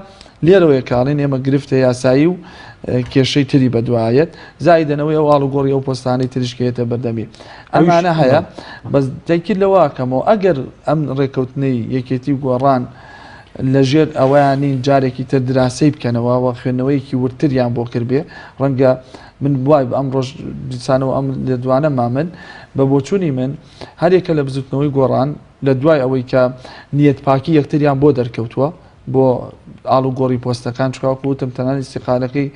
لێرەوەیە کە ئەڵێن ئێمە گرفتە یاسایی و کێشەی تری بەدوایەت زایدەنەوەی ئەو ئاڵوگۆڕی ئەو پۆستانەی تریش کە یەتە بەردەمی ئەمانە هەیە بەس تەکید لەوە ئەکەمەوە ئەگەر ئەم ڕێککەوتنەی یەکێتی و گۆڕان لەژێر ئەوەیان نین جارێکی تر دراسەی بکەنەوە و خوێندنەوەیەکی وردتریان بۆ کردبێ ڕەنگە من وای ئەم ڕۆژ دیسانەوە ئەم لێدوانە مامن بە بۆچوونی من هەرێکە لە بزوتنەوەی گۆڕان لە دوای ئەوەی کە نیەت پاکی یەکتریان بۆ دەرکەوتووە بۆ ئاڵوگۆڕی پۆستەکان، چونکە وەکو وتم تەنانەت ئیستیقالەکەی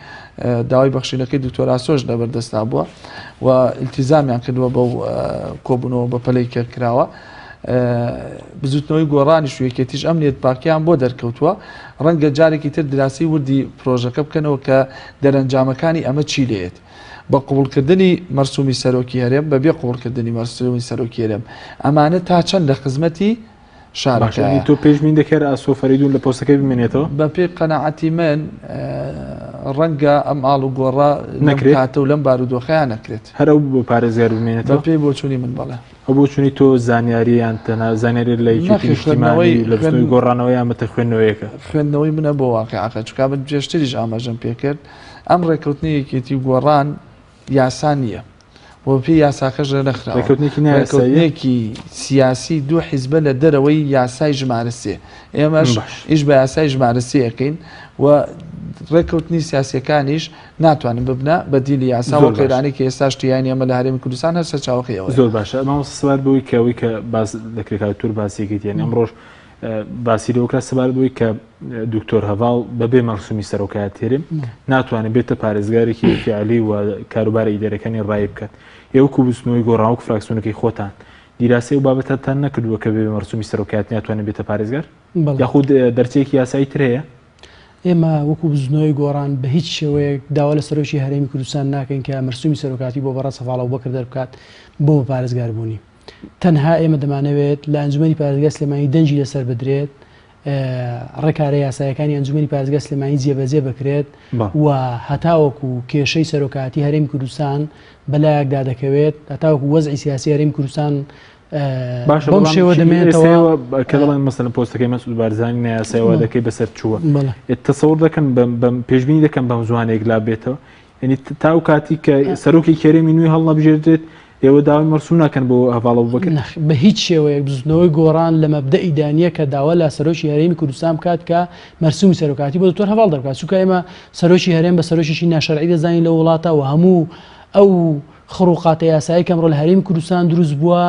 داوای بەخشینەکەی دکتۆر ئاسۆش لەبەردەستا بووە و ئیلتیزامیان کردووە بەو کۆبوونەوە بە پەلەی کە کراوە. بزوتنەوەی گۆڕانیش و یەکێتیش ئەم نیەت پاکیان بۆ دەرکەوتووە ڕەنگە جارێکی تر دراسی وردی پرۆژەکە بکەنەوە کە دەرەنجامەکانی ئەمە چی لێت بە قبوڵکردنی مەرسومی سەرۆکی هەرێم بەبێ قبوڵکردنی مەرسومی سەرۆکی هەرێم ئەمانە تا چەند لە خزمەتی باشە یانی تۆ پێشبین دەکەی ئاسۆ فەریدون لە پۆستەکەی بمێنێتەوە؟ بە پێی قەناعەتی من ڕەنگە ئەم ئاڵوگۆڕە لەم کاتە و لەم بارودۆخەیا نەکرێت. هەر ئەو بۆ پارێزگار بمێنێتەوە؟ بە پێی بۆچوونی من بەڵێ. ئەو بۆچوونی تۆ زانیاری یان تەنها زانیاری لە یەکێتی نیشتیمانی و لە بزوتنەوەی گۆڕانەوە یان بەتە خوێندنەوەیەکە؟ خوێندنەوەی منە بۆ واقیعەکە چونکە من پێشتریش ئاماژەم پێکرد ئەم ڕێککەوتنەی یەکێتی و گۆڕان یاسا نییە و بەپێی یاساکەش ڕێنەخراوە. ڕێککەوتنێکی نایاساییە؟ ڕێککەوتنێکی سیاسی دوو حیزبە لە دەرەوەی یاسای ژمارە سێ. ئێمەش باش. ئیش بە یاسای ژمارە سێ ئەکەین و ڕێککەوتنی سیاسییەکانیش ناتوانن ببنە بەدیلی یاسا زۆر و باش. قەیرانەی کە ئێستاش تیاین ئێمە لە هەرێمی کوردستان هەر سەرچاوەکەی ئەوەیە. زۆر باشە مامۆستا سەبارەت بەوەی کە ئەوەی کە باس دەکرێت کاک دکتۆر باسیەکەیت یانی ئەمڕۆش باسی لەوە کرا سەبارەت بەوەی کە دکتۆر هەڤاڵ بەبێ مەرسومی سەرۆکایەتی هەرێم ناتوانێت بێتە پارێزگارێکی فعلی و کاروبارە ئیدارەکانی ڕای بکات ئێوە کوبستنەوەی گۆڕان وەک فراکسیۆنەکەی خۆتان دیراسەی و بابەتەتان نەکردووە کە بێ مەرسومی سەرۆکایەت ناتوانێت بێتە پارێزگار یاخود دەرچەیەکی یاسایی تر هەیە؟ ئێمە وەکو بزوتنەوەی گۆڕان بە هیچ شێوەیەک داوا لە سەرۆکی هەرێمی کوردستان ناکەین کە مەرسومی سەرۆکاتی بۆ بەڕێز هەڤاڵ ئەبوبەکر دەربکات بۆ بە پارێزگاربوونی. تەنها ئێمە دەمانەوێت لە ئەنجومەنی پارێزگای سلێمانی دەنگی لەسەر بدرێت، ڕێکارە یاساییەکانی ئەنجومەنی پارێزگای سلێمانی جێبەجێ بکرێت و هەتاوەکو کێشەی سەرۆکایەتی هەرێمی کوردستان بەلایەکدا دەکەوێت، هەتاوەکو وەزعی سیاسی هەرێمی کوردستان باشە بەم شێوە دەمێنێتەوە. کە دەڵێن مەسەلەن پۆستەکەی مەسعود بارزانی نایاسایەوە دەکەی بەسەر چووە، تەسەور دەکەن بەم پێشبینی دەکەن بەم زوانەیەک لا بێتەوە؟ یعنی تا ئەو کاتی کە سەرۆکی کێرێمی نوێ هەڵنەبژێردرێت ئێوە داوای مەرسوم ناکەن بۆ هەڤاڵ ئەبوبەکر؟ نەخێر بە هیچ شێوەیەک بزوتنەوەی گۆڕان لە مەبدەئیدا نییە کە داوا لە سەرۆکی هەرێمی کوردستان بکات کە مەرسومی سەرۆکایەتی بۆ دکتۆر هەڤاڵ دەربکات چونکە ئێمە سەرۆکی هەرێم بە سەرۆکێکی ناشەرعی دەزانین لەو وڵاتە و هەموو ئەو خڕوقاتە یاسایی کە ئەمڕۆ لە هەرێمی کوردستان دروست بووە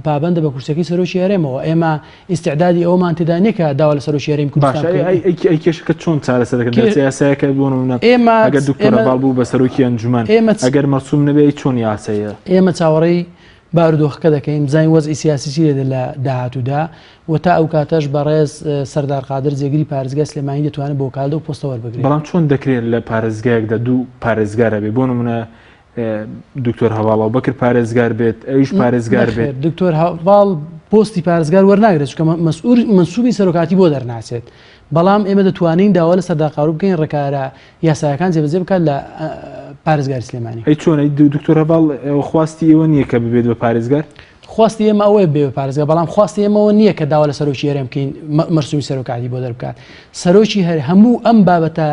پابەندە بە کورسیەکەی سەرۆکی هەرێمەوە ئێمە ئیستعدادی ئەوەمان تێدا نییە کە داوا لە سەرۆکی هەرێمی کوردستان باشە بکەین. ئەی ئەی ئەی کێشەکە چۆن چارەسەر دەکەن؟ دەرچە یاسایەکە بۆ نمونە ئێمە ئەگەر دکتۆر ئێمە هەڤاڵ بوو بە سەرۆکی ئەنجومەن ئێمە ئەگەر مەرسوم نەبێ ئەی چۆن یاسایە؟ ئێمە چاوەڕێی بارودۆخەکە دەکەین بزانین وەزعی سیاسی چی لێدێت لە داهاتوودا و تا ئەو کاتەش بەڕێز سەردار قادر جێگری پارێزگای سلێمانی دەتوانێت بە وەکالەت ئەو پۆستە وەربگرێت. بەڵام چۆن دەکرێت لە پارێزگایەکدا دوو پارێزگار هەبێ بۆ نمونە دکتۆر هەڤاڵ ئەبوبەکر پارێزگار بێت ئەویش پارێزگار بێت. دکتۆر هەڤاڵ پۆستی پارێزگار وەرناگرێت چونکە مەسئول مەنسوبی سەرۆکاتی بۆ دەرناچێت بەڵام ئێمە دەتوانین داوا لە سەردار قارو بکەین ڕێکارە یاسایەکان جێبەجێ بکات لە پارێزگاری سلێمانی. ئەی چۆن ئەی دکتۆر هەڤاڵ خواستی ئێوە نییە کە ببێت بە پارێزگار؟ خواستی ئێمە ئەوەیە بێ بە پارێزگار بەڵام خواستی ئێمەوە نییە کە داوا لە سەرۆکی هەرێم بکەین مەرسومی سەرۆکاتی بۆ دەربکات سەرۆکی هەر هەموو ئەم بابەتە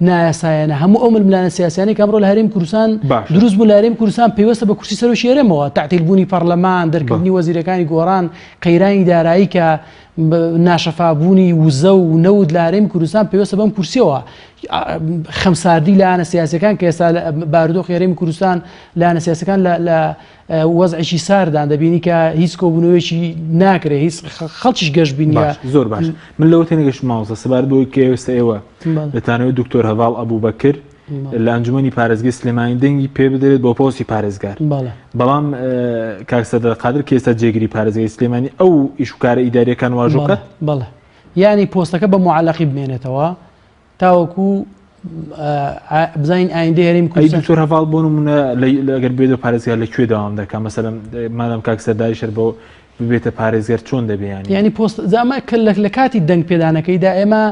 نایاسایانە هەموو ئەو ململانێ سیاسیانەی کە ئەمڕۆ لە هەرێمی کوردستان دروست بوون لە هەرێمی کوردستان پەیوەستە بە کورسی سەرۆکی هەرێمەوە تەعتیل بوونی پەڕلەمان دەرکردنی وەزیرەکانی گۆڕان قەیرانی دارایی کە ناشەفابوونی وزە و نەوت لە هەرێمی کوردستان پەیوەستە بەم کورسیەوە خەمساردی لایەنە سیاسەکان کە ئێستا بارودۆخی هەرێمی کوردستان لایەنە سیاسەکان لە وەزعێکی ساردان دەبینی کە هیچ کۆبوونەوەیەکی ناکرێ هیچ خەڵکیش گەشبینە. باش زۆر باش من لەوە تێنەگەشتم مامۆستا سەبارەت بەوەی کە ئێستا ئێوە دەتانەوێت دکتۆر هەڤاڵ ئەبوبەکر لە ئەنجومەنی پارێزگەی سلێمانی دەنگی پێ بدرێت بۆ پۆستی پارێزگار بەڵام کاک سەردار قادر کە ئێستا جێگری پارێزگای سلێمانی ئەو ئیش و کارە ئیداریەکان واژۆ بکات؟ بەڵێ یانی پۆستەکە بە موعەلەقی بمێنێتەوە تاوەکو بزانین ئایندەی هەرێمی کوردستان. ئەی دکتۆر هەڤاڵ بۆ نمونە ئەگەر بێت بە پارێزگار لە کوێ دەوام دەکا مەسەلەن مادام کاک سەرداریش هەر بۆ ببێتە پارێزگەر چۆن دەبێ یانی؟ یانی پۆست جا ئەمە کە لە کاتی دەنگ پێدانەکەیدا ئێمە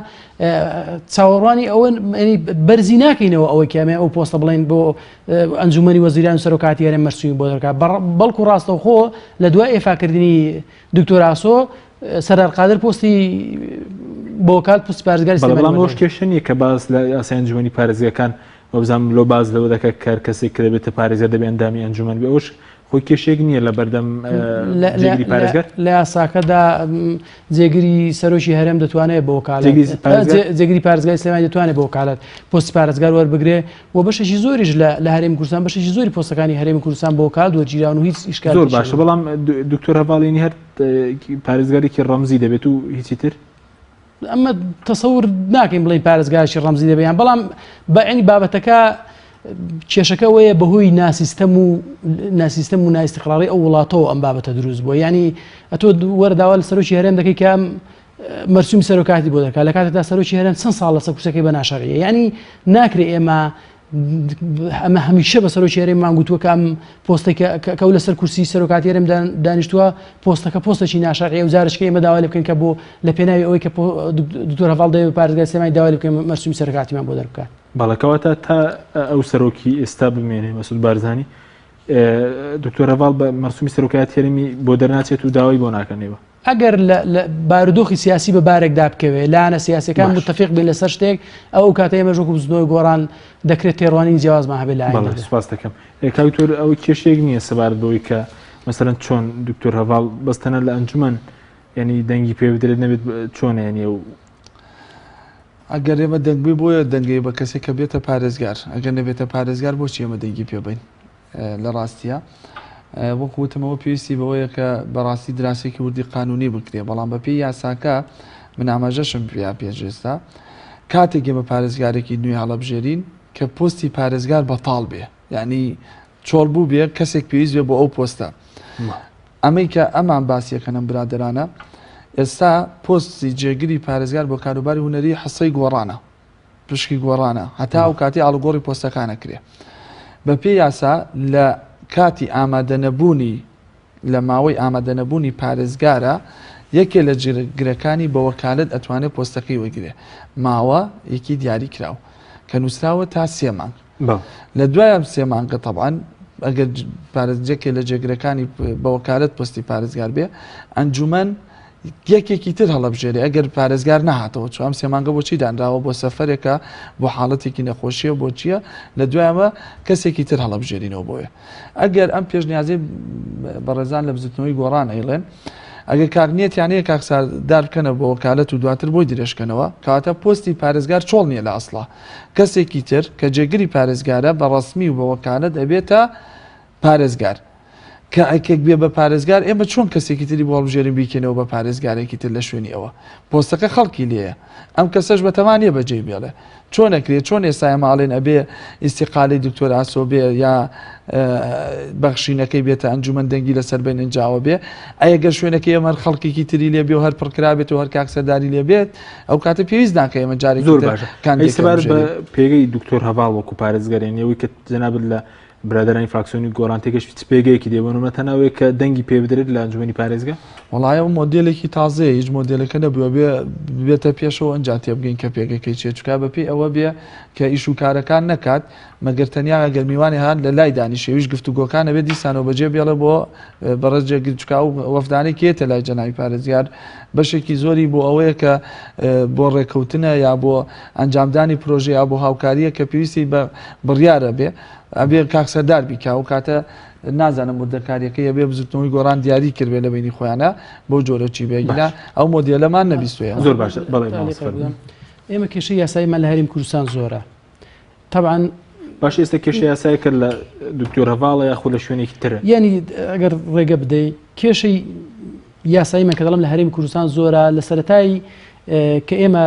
چاوەڕوانی ئەوە بەرزی ناکەینەوە ئەوەی کە ئەمە ئەو پۆستە بڵێن بۆ ئەنجومەنی وەزیران و سەرۆکاتی هەرێم مەرسومی بۆ دەرکا بەڵکو ڕاستەوخۆ لە دوای ئێفاکردنی دکتۆر ئاسۆ سەردار قادر پۆستی بۆ کات پۆستی پارێزگاری سلێمانی بەڵام ئەوەش کێشە نییە کە باس لە یاسای ئەنجومەنی پارێزگاکان وەبزانم لۆ باس لەوە دەکات کە هەر کەسێک کە دەبێتە پارێزگار دەبێ ئەندامی ئەنجومەن بێ ئەوەش خۆی کێشەیەک نییە لە بەردەم جێگری پارێزگار؟ لە یاساکەدا جێگری سەرۆکی هەرێم دەتوانێت بۆ وەکالەت جێگری پارێزگای سلێمانی دەتوانێت بۆ وەکالەت پۆستی پارێزگار وەربگرێ و بەشێکی زۆریش لە هەرێمی کوردستان بەشێکی زۆری پۆستەکانی هەرێمی کوردستان بۆ وەکالەت وەرگیراون و هیچ ئیشکالێکی زۆر باشە بەڵام دکتۆر هەڤاڵینی هەر پارێزگارێکی ڕەمزی دەبێت و هیچی تر؟ ئەمە تەسەور ناکەین بڵێین پارێزگارێکی ڕەمزی دەبێت یان بەڵام بەعینی بابەتەکە کێشەکە وەیە بەهۆی ناسیستەم و ناسیستەم و نائیستیقراڕی ئەو وڵاتەوە ئەم بابەتە دروست بووە یعنی ئەتۆ وەرە داوا لە سەرۆکی هەرێم دەکەی کە ئەم مەرسومی سەرۆکاتی بۆ دەکات لە کاتێکدا سەرۆکی هەرێم چەند ساڵ لەسەر کورسەکەی بە ناشەرعیە یعنی ناکرێ ئێمە ئەمە هەمیشە بە سەرۆکی هەرێممان گوتووە کە ئەم پۆستێک کە ئەو لەسەر کورسی سەرۆکاتی هەرێم دانیشتووە پۆستەکە پۆستێکی ناشەرعیە و جارێکە ئێمە داوای لێ بکەین کە بۆ لە پێناوی ئەوەی کە دکتۆر هەڤاڵ دەیەوێت پارێزگای سلێمانی داوای لێ بکەین مەرسومی سەرۆکاتیمان بۆ دەربکات. بەڵێ کەواتە تا ئەو سەرۆکی ئێستا بمێنێ مەسعود بارزانی دکتۆر هەڤاڵ بە مەرسومی سەرۆکایەتی هەرێمی بۆ دەرناچێت و داوای بۆ ناکەن ئێوە؟ ئەگەر لە بارودۆخی سیاسی بە بارێکدا بکەوێ، لایەنە سیاسیەکان موتەفیق بین لەسەر شتێک، ئەو کاتە ئێمەش وەکو بزوتنەوەی گۆڕان دەکرێت تێڕوانینی جیاوازمان هەبێت لە ئایندەدا. بەڵێ سوپاس دەکەم. کاک دکتۆر ئەوە کێشەیەک نییە سەبارەت بەوەی کە مەسەلەن چۆن دکتۆر هەڤاڵ بەس تەنها لە ئەنجومەن یعنی دەنگی پێ بدرێت نەبێت چۆنە یعنی ئەو ئەگەر ئێمە دەنگ بین بۆیە دەنگەی بە کەسێک کە بێتە پارێزگار ئەگەر نەبێتە پارێزگار بۆچی ئێمە دەنگی پێ بین لە ڕاستیا وەکو وتم ئەوە پێویستی بەوەیە کە بەڕاستی دراسێکی وردی قانونی بکرێ بەڵام بەپێی یاساکە من ئاماژەشم پێیا پێش ئێستا کاتێک ئێمە پارێزگارێکی نوێ هەڵەبژێرین کە پۆستی پارێزگار بەتاڵ بێ یعنی چۆڵ بوو بێ کەسێک پێویست بێ بۆ ئەو پۆستە ئەمەی کە ئەمان باسیەکەنم برادرانە ئێستا پۆستی جێگری پارێزگار بۆ کاروباری هونەری حسەی گۆڕانە پشکی گۆڕانە هەتا ئەو کاتی ئاڵوگۆڕی پۆستەکان ئەکرێ. بەپێی یاسا لە کاتی ئامادەنەبوونی لە ماوەی ئامادەنەبوونی پارێزگارە یەکێ لە جێگرەکانی بە وەکالەت ئەتوانێ پۆستەکەی وەگرێ ماوە یەکی دیاری کراو کە نووسراوە تا سێ مانگ لە دوای ئەم سێ مانگە تەبعەن ئەگەر پارێزگەکێ لە جێگرەکانی بە وەکالەت پۆستی پارێزگار بێ ئەنجومەن یەکێکی تر هەڵەبژێرێ ئەگەر پارێزگار نەهاتەوە چوو ئەم سێ مانگە بۆچی دانراوە بۆ سەفەرێکە بۆ حاڵەتێکی نەخۆشیە بۆ چییە لە دوای ئەمە کەسێکی تر هەڵەبژێرینەوە بۆیە ئەگەر ئەم پێشنیازەی بەڕێزان لە بزوتنەوەی گۆڕان ئەیڵێن ئەگەر کاک نیەتیان هەیە کاک ساردار بکەنە بۆ وەکالەت و دواتر بۆی درێژکەنەوە کەواتە پۆستی پارێزگار چۆڵ نییە لە ئەسڵا کەسێکی تر کە جێگری پارێزگارە بە ڕەسمی و بە وەکالەت ئەبێتە پارێزگار. کە ئەکێک بێ بە پارێزگار ئێمە چۆن کەسێکی تری بۆ هەڵبژێرین بیکەینەوە بە پارێزگارێکی تر لە شوێنی ئەوە؟ پۆستەکە خەڵکی لێیە. ئەم کەسەش بەتەما نییە بەجێی بێڵێ. چۆن ئەکرێ؟ چۆن ئێستا ئێمە ئەڵێن ئەبێ ئیستیقالەی دکتۆر ئاسۆ بێ یا بەخشینەکەی بێتە ئەنجومەن دەنگی لەسەر بەین ئینجاوە بێ؟ ئەی گەر شوێنەکەی ئێمە هەر خەڵکێکی تری لێ بێ و هەر پڕکرابێت و هەر کاک سەرداری لێ بێت ئەو کاتە پێویست ناکە ئێمە جارێکی زۆر تر باشە. ئەی کاندیدێک سەبارەت بە هەڵبژێرین. پێگەی دکتۆر هەڤاڵ وەکو پارێزگار یانی ئەوەی کە جەنابت لە برادەرانی فراکسیۆنی گۆڕان تێگەشتی چ پێگەیەکی دێ بۆ نمونە تەنها ئەوەیە کە دەنگی پێ بدرێت لە ئەنجومەنی پارێزگا؟ وەڵای ئەو مۆدێلێکی تازەیە هیچ مۆدێلەکە نەبووە بێ بێتە پێشەوە ئەنجا تێبگەین کە پێگەکەی چیە چونکە بەپێی ئەوە بێ کە ئیش و کارەکان نەکات مەگەر تەنیا ئەگەر میوانی هات لە لای دانیشێ ئەویش گفتوگۆکان ئەبێ دیسانەوە بەجێ بێڵێ بۆ بەڕێز جێگر چونکە ئەو وەفدانەی کە یەتە لای جەنابی پارێزگار بەشێکی زۆری بۆ ئەوەیە کە بۆ ڕێکەوتنە یا بۆ ئەنجامدانی پرۆژە یا بۆ هاوکاریە کە پێویستی بە بڕیارە بێ ئەبێ کاک سەردار بیکا ئەو کاتە نازانم وردەکاریەکەی ئەبێ بزوتنەوەی گۆڕان دیاری کردبێ لە بەینی خۆیانە بەو جۆرە چی بێ گینا ئەو مۆدێلەمان نەبیستوە ئێمە. زۆر باشە بەڵێ مامۆستا فەرموو. ئێمە کێشەی یاساییمان لە هەرێمی کوردستان زۆرە تەبعەن. باش ئێستا کێشە یاسایەکە لە دکتۆر هەڤاڵە یاخود لە شوێنێکی ترە؟ یانی ئەگەر ڕێگە بدەی کێشەی یاسایی من کە دەڵم لە هەرێمی کوردستان زۆرە لە سەرەتای کە ئێمە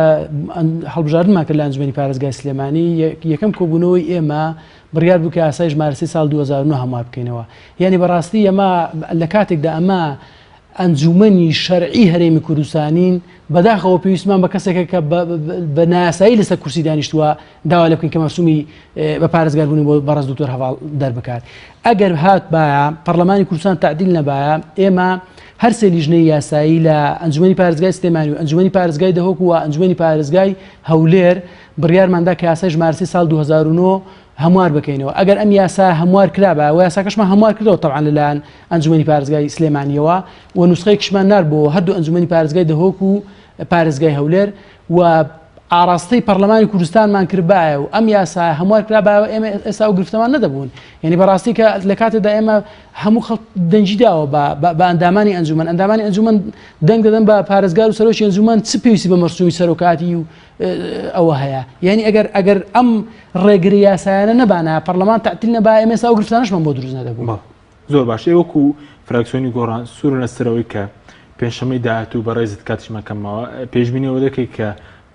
هەڵبژاردنمان کرد لە ئەنجومەنی پارێزگای سلێمانی یەکەم کۆبوونەوەی ئێمە بڕیار بوو کە یاسای ژمارە سێ ساڵ 2009 هەموار بکەینەوە یعنی بەڕاستی ئەمە لە کاتێکدا ئەمە ئەنجومەنی شەرعی هەرێمی کوردستانین بەداخەوە پێویستمان بە کەسێکە کە بە نایاسایی لەسەر کورسی دانیشتووە داوا لێ بکەین کە مەرسومی بە پارێزگاربوونی بۆ بەڕێز دکتۆر هەڤاڵ دەربکات. ئەگەر هاتبایە پەرلەمانی کوردستان تەعدیل نەبایە ئێمە هەر سێ لیژنەی یاسایی لە ئەنجومەنی پارێزگای سلێمانی و ئەنجومەنی پارێزگای دهۆک و ئەنجومەنی پارێزگای هەولێر بڕیارماندا کە یاسای ژمارە سێ ساڵ 2009 هەموار بکەینەوە ئەگەر ئەم یاسا هەموار کرابایە و یاساکەشمان هەموار کردەوە تەبعەن لەلایەن ئەنجومەنی پارێزگای سلێمانیەوە و نوسخەیەکیشمان نارد بۆ هەردوو ئەنجومەنی پارێزگای دهۆک و پارێزگای هەولێر و ئاڕاستەی پەرلەمانی کوردستانمان کردبایە و ئەم یاسایە هەموار کرابایەوە ئێمە ئێستا ئەو گرفتەمان نەدەبوون یعنی بەڕاستی کە لە کاتێدا ئێمە هەموو خەڵک دەنگی داوە بە ئەندامانی ئەنجومەن ئەندامانی ئەنجومەن دەنگ دەدەن بە پارێزگار و سەرۆکی ئەنجومەن چ پێویستی بە مەرسومی سەرۆکاتی و ئەوە هەیە یعنی ئەگەر ئەگەر ئەم ڕێگری یاسایانە نەبانە پەرلەمان تعتیل نەبا ئێمە ئێستا ئەو گرفتانەشمان بۆ دروست نەدەبوو. زۆر باش ئێوە وەکو فراکسیۆنی گۆڕان سوورن لەسەر ئەوەی کە پێنجشەممەی داهاتوو بەڕێزت کاتیشمان کەم ماوە پێشبینی ئەوە دەکەی کە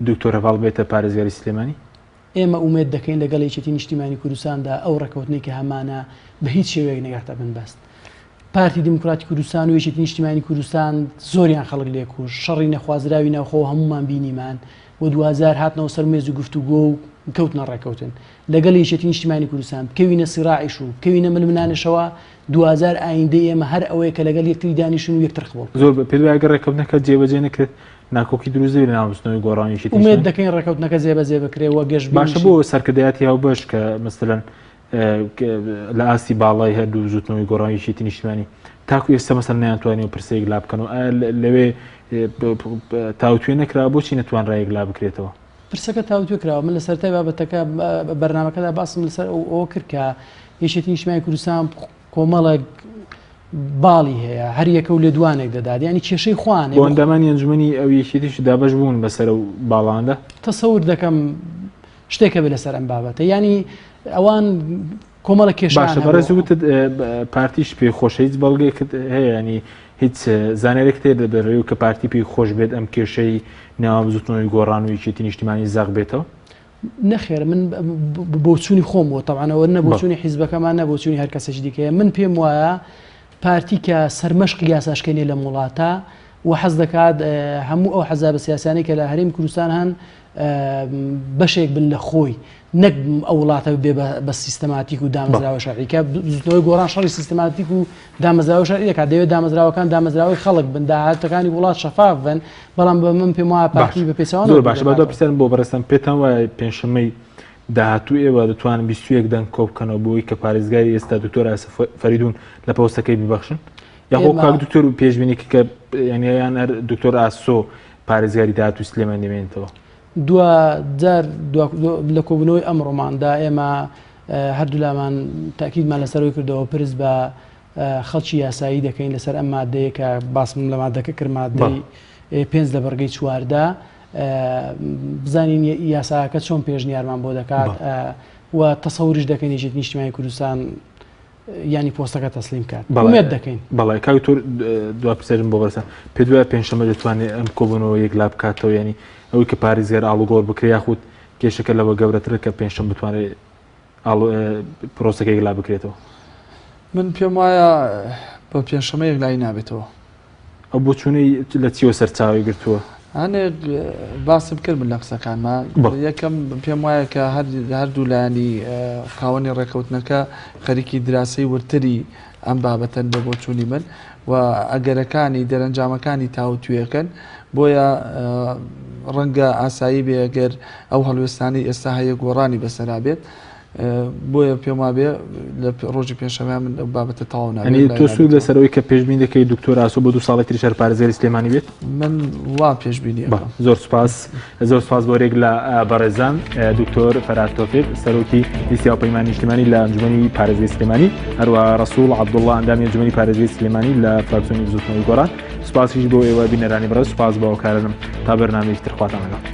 دکتۆر هەڤاڵ بێتە پارێزگاری سلێمانی؟ ئێمە ئومێد دەکەین لەگەڵ یەکێتی نیشتیمانی کوردستاندا ئەو ڕێککەوتنەی کە هەمانە بە هیچ شێوەیەک نەگاتە بنبەست. پارتی دیموکراتی کوردستان و یەکێتی نیشتیمانی کوردستان زۆریان خەڵک لێکوشت، شەڕی نەخوازراوی ناوخۆ هەموومان بینیمان و دواجار هاتنەوە سەر مێز و گفتوگۆ و کەوتنە ڕێککەوتن. لەگەڵ یەکێتی نیشتیمانی کوردستان بکەوینە سیڕاعیش و بکەوینە ململانێشەوە، دواجار ئایندەی ئێمە هەر ئەوەیە کە لەگەڵ یەکتری دانیشن و یەکتر قبوڵ بکەن. زۆر پێت وایە گەر ڕێککەوتنەکە جێبەجێ نەکرێت ناکۆکی دروست دەبێت لەناو بزوتنەوەی گۆڕان و یەکێتی ئومێد نیشتمانی؟ دەکەین ڕێککەوتنەکە جێبەجێ بکرێت و باشە گەشبینیشین. بۆ سەرکردایەتی هاوبەش کە مەسەلەن لە ئاستی باڵای هەردوو بزوتنەوەی گۆڕان و یەکێتی نیشتمانی تاکو ئێستا مەسەلەن نەیانتوانیوە پرسە یەکلا بکەنەوە، ئایا لەوێ تاوتوێ نەکراوە بۆچی نەتوانرا یەکلا بکرێتەوە؟ پرسەکە تاوتوێ کراوە، من لە سەرەتای بابەتەکە بەرنامەکەدا باسم لەسەر ئەوە کرد کە یەکێتی نیشتمانی کوردستان کۆمەڵێک باڵی هەیە هەر یەکە و لێدوانێک دەدات یعنی کێشەی خوان بۆ ئەندامانی ئەنجومەنی ئەو یەکێتیش دابەش بوون بەسەر ئەو باڵاندا؟ تەسەور دەکەم شتێک هەبێت لەسەر ئەم بابەتە یعنی ئەوان کۆمەڵە کێشەیان باشە بەڕێز هەبوو. وتت پارتیش پێی خۆشە هیچ بەڵگەیەکت هەیە ینی هیچ زانیارێکت هەیە دەبەرەوە کە پارتی پێی خۆش بێت ئەم کێشەی نێوان بزوتنەوەی گۆڕان و یەکێتی نیشتیمانی زەق بێتەوە؟ نەخێر من بۆچوونی خۆم بۆ تەوانەوە نە بۆچوونی حیزبەکەمان نە بۆچوونی هەر کەسێکی دیکەیە من پێم وایە پارتی کە سەرمەشقی یاساشکێنێ لەم وڵاتە و حەز دەکات هەموو ئەو حەزابە سیاسیانەی کە لە هەرێمی کوردستان هەن بەشێک بن لە خۆی نەک ئەو وڵاتە بێ بە سیستەماتیک و دامەزراوە شەرعی کە بزوتنەوەی گۆڕان شەڕی سیستەماتیک و دامەزراوە شەرعی دەکات دەیەوێت دامەزراوەکان دامەزراوەی خەڵک بن داهاتەکانی وڵات شەفاف بن بەڵام بە من پێم وایە پارتی بە پێچەوانەوە زۆر باشە بە دو پرسیارم بۆ بەڕێزتان پێتان وایە پێنجشەممەی داهاتوو ئێوە دەتوانن 21 دەنگ کۆ بکەنەوە بۆی کە پارێزگاری ئێستا دکتۆر ئاسف فەریدون لە پۆستەکەی ببەخشن یاخۆ کاک دکتۆر پێشبینی کە یعنی یان هەر دکتۆر ئاسۆ پارێزگاری داهاتوو سلێمانی دەمێنێتەوە؟ دواجار لە کۆبوونەوەی ئەمڕۆماندا ئێمە هەردوولامان تاکیدمان لەسەرەوەی کردەوە پرس بە خەڵکی یاسایی دەکەین لەسەر ئەم مادەیە کە باسم لە مادەکە کرد مادەی پێنج لە بڕگەی 14 بزانین یاساکە چۆن پێشنیارمان بۆ دەکات و تەسەوریش دەکەین یەکێتی نیشتیمانی کوردستان یانی پۆستەکە تەسلیم کات ئومێد دەکەین. بەڵێ کاک دکتۆر دوا پرسیارم بۆ بەرسە پێت وایە پێنجشەممە دەتوانێت ئەم کۆبوونەوە یەکلا بکاتەوە یانی ئەوەی کە پارێزگار ئاڵوگۆڕ بکرێ یاخود کێشەکە لەوە گەورەترە کە پێنجشەم بتوانێت پرۆسەکە یەکلا بکرێتەوە؟ من پێم وایە بە پێنجشەممە یەکلایی نابێتەوە. ئەو بۆچوونەی لە چیەوە سەرچاوەی گرتووە؟ هەنێک باسم کرد من لە قسەکانما یەکەم پێم وایە کە هەردوو لایەنی خاوەنی ڕێکەوتنەکە خەریکی دراسەی وردتری ئەم بابەتەن بە بۆچوونی من و ئەگەرەکانی دەرەنجامەکانی تاوتوێکەن بۆیە ڕەنگە ئاسایی بێ گەر ئەو هەڵوێستانەی ئێستا هەیە گۆڕانی بەسەرا بێت بۆیە پێم وابێ لە ڕۆژی پێنجشەممە من ئەو بابەتە تەواو نابێت. یانی تۆ سوور لەسەر ئەوەی کە پێشبینی دەکەی دکتۆر ئاسۆ بۆ دوو ساڵی تریش هەر پارێزگاری سلێمانی بێت؟ من وا پێشبینی ئەکەم. زۆر سوپاس زۆر سوپاس بۆ رێک لە بەڕێزان دکتۆر فەرهاد تۆفیق سەرۆکی لیستی هاوپەیمانی نیشتیمانی لە ئەنجومەنی پارێزگای سلێمانی هەروەها ڕەسوڵ عەبدوڵڵا ئەندامی ئەنجومەنی پارێزگای سلێمانی لە فراکسیۆنی بزووتنەوەی گۆڕان سوپاسیش بۆ ئێوە بینەرانی بەڕێز سوپاس بۆ هاوکارانم تا بەرنامەیەکی تر خواتان لەگەڵ.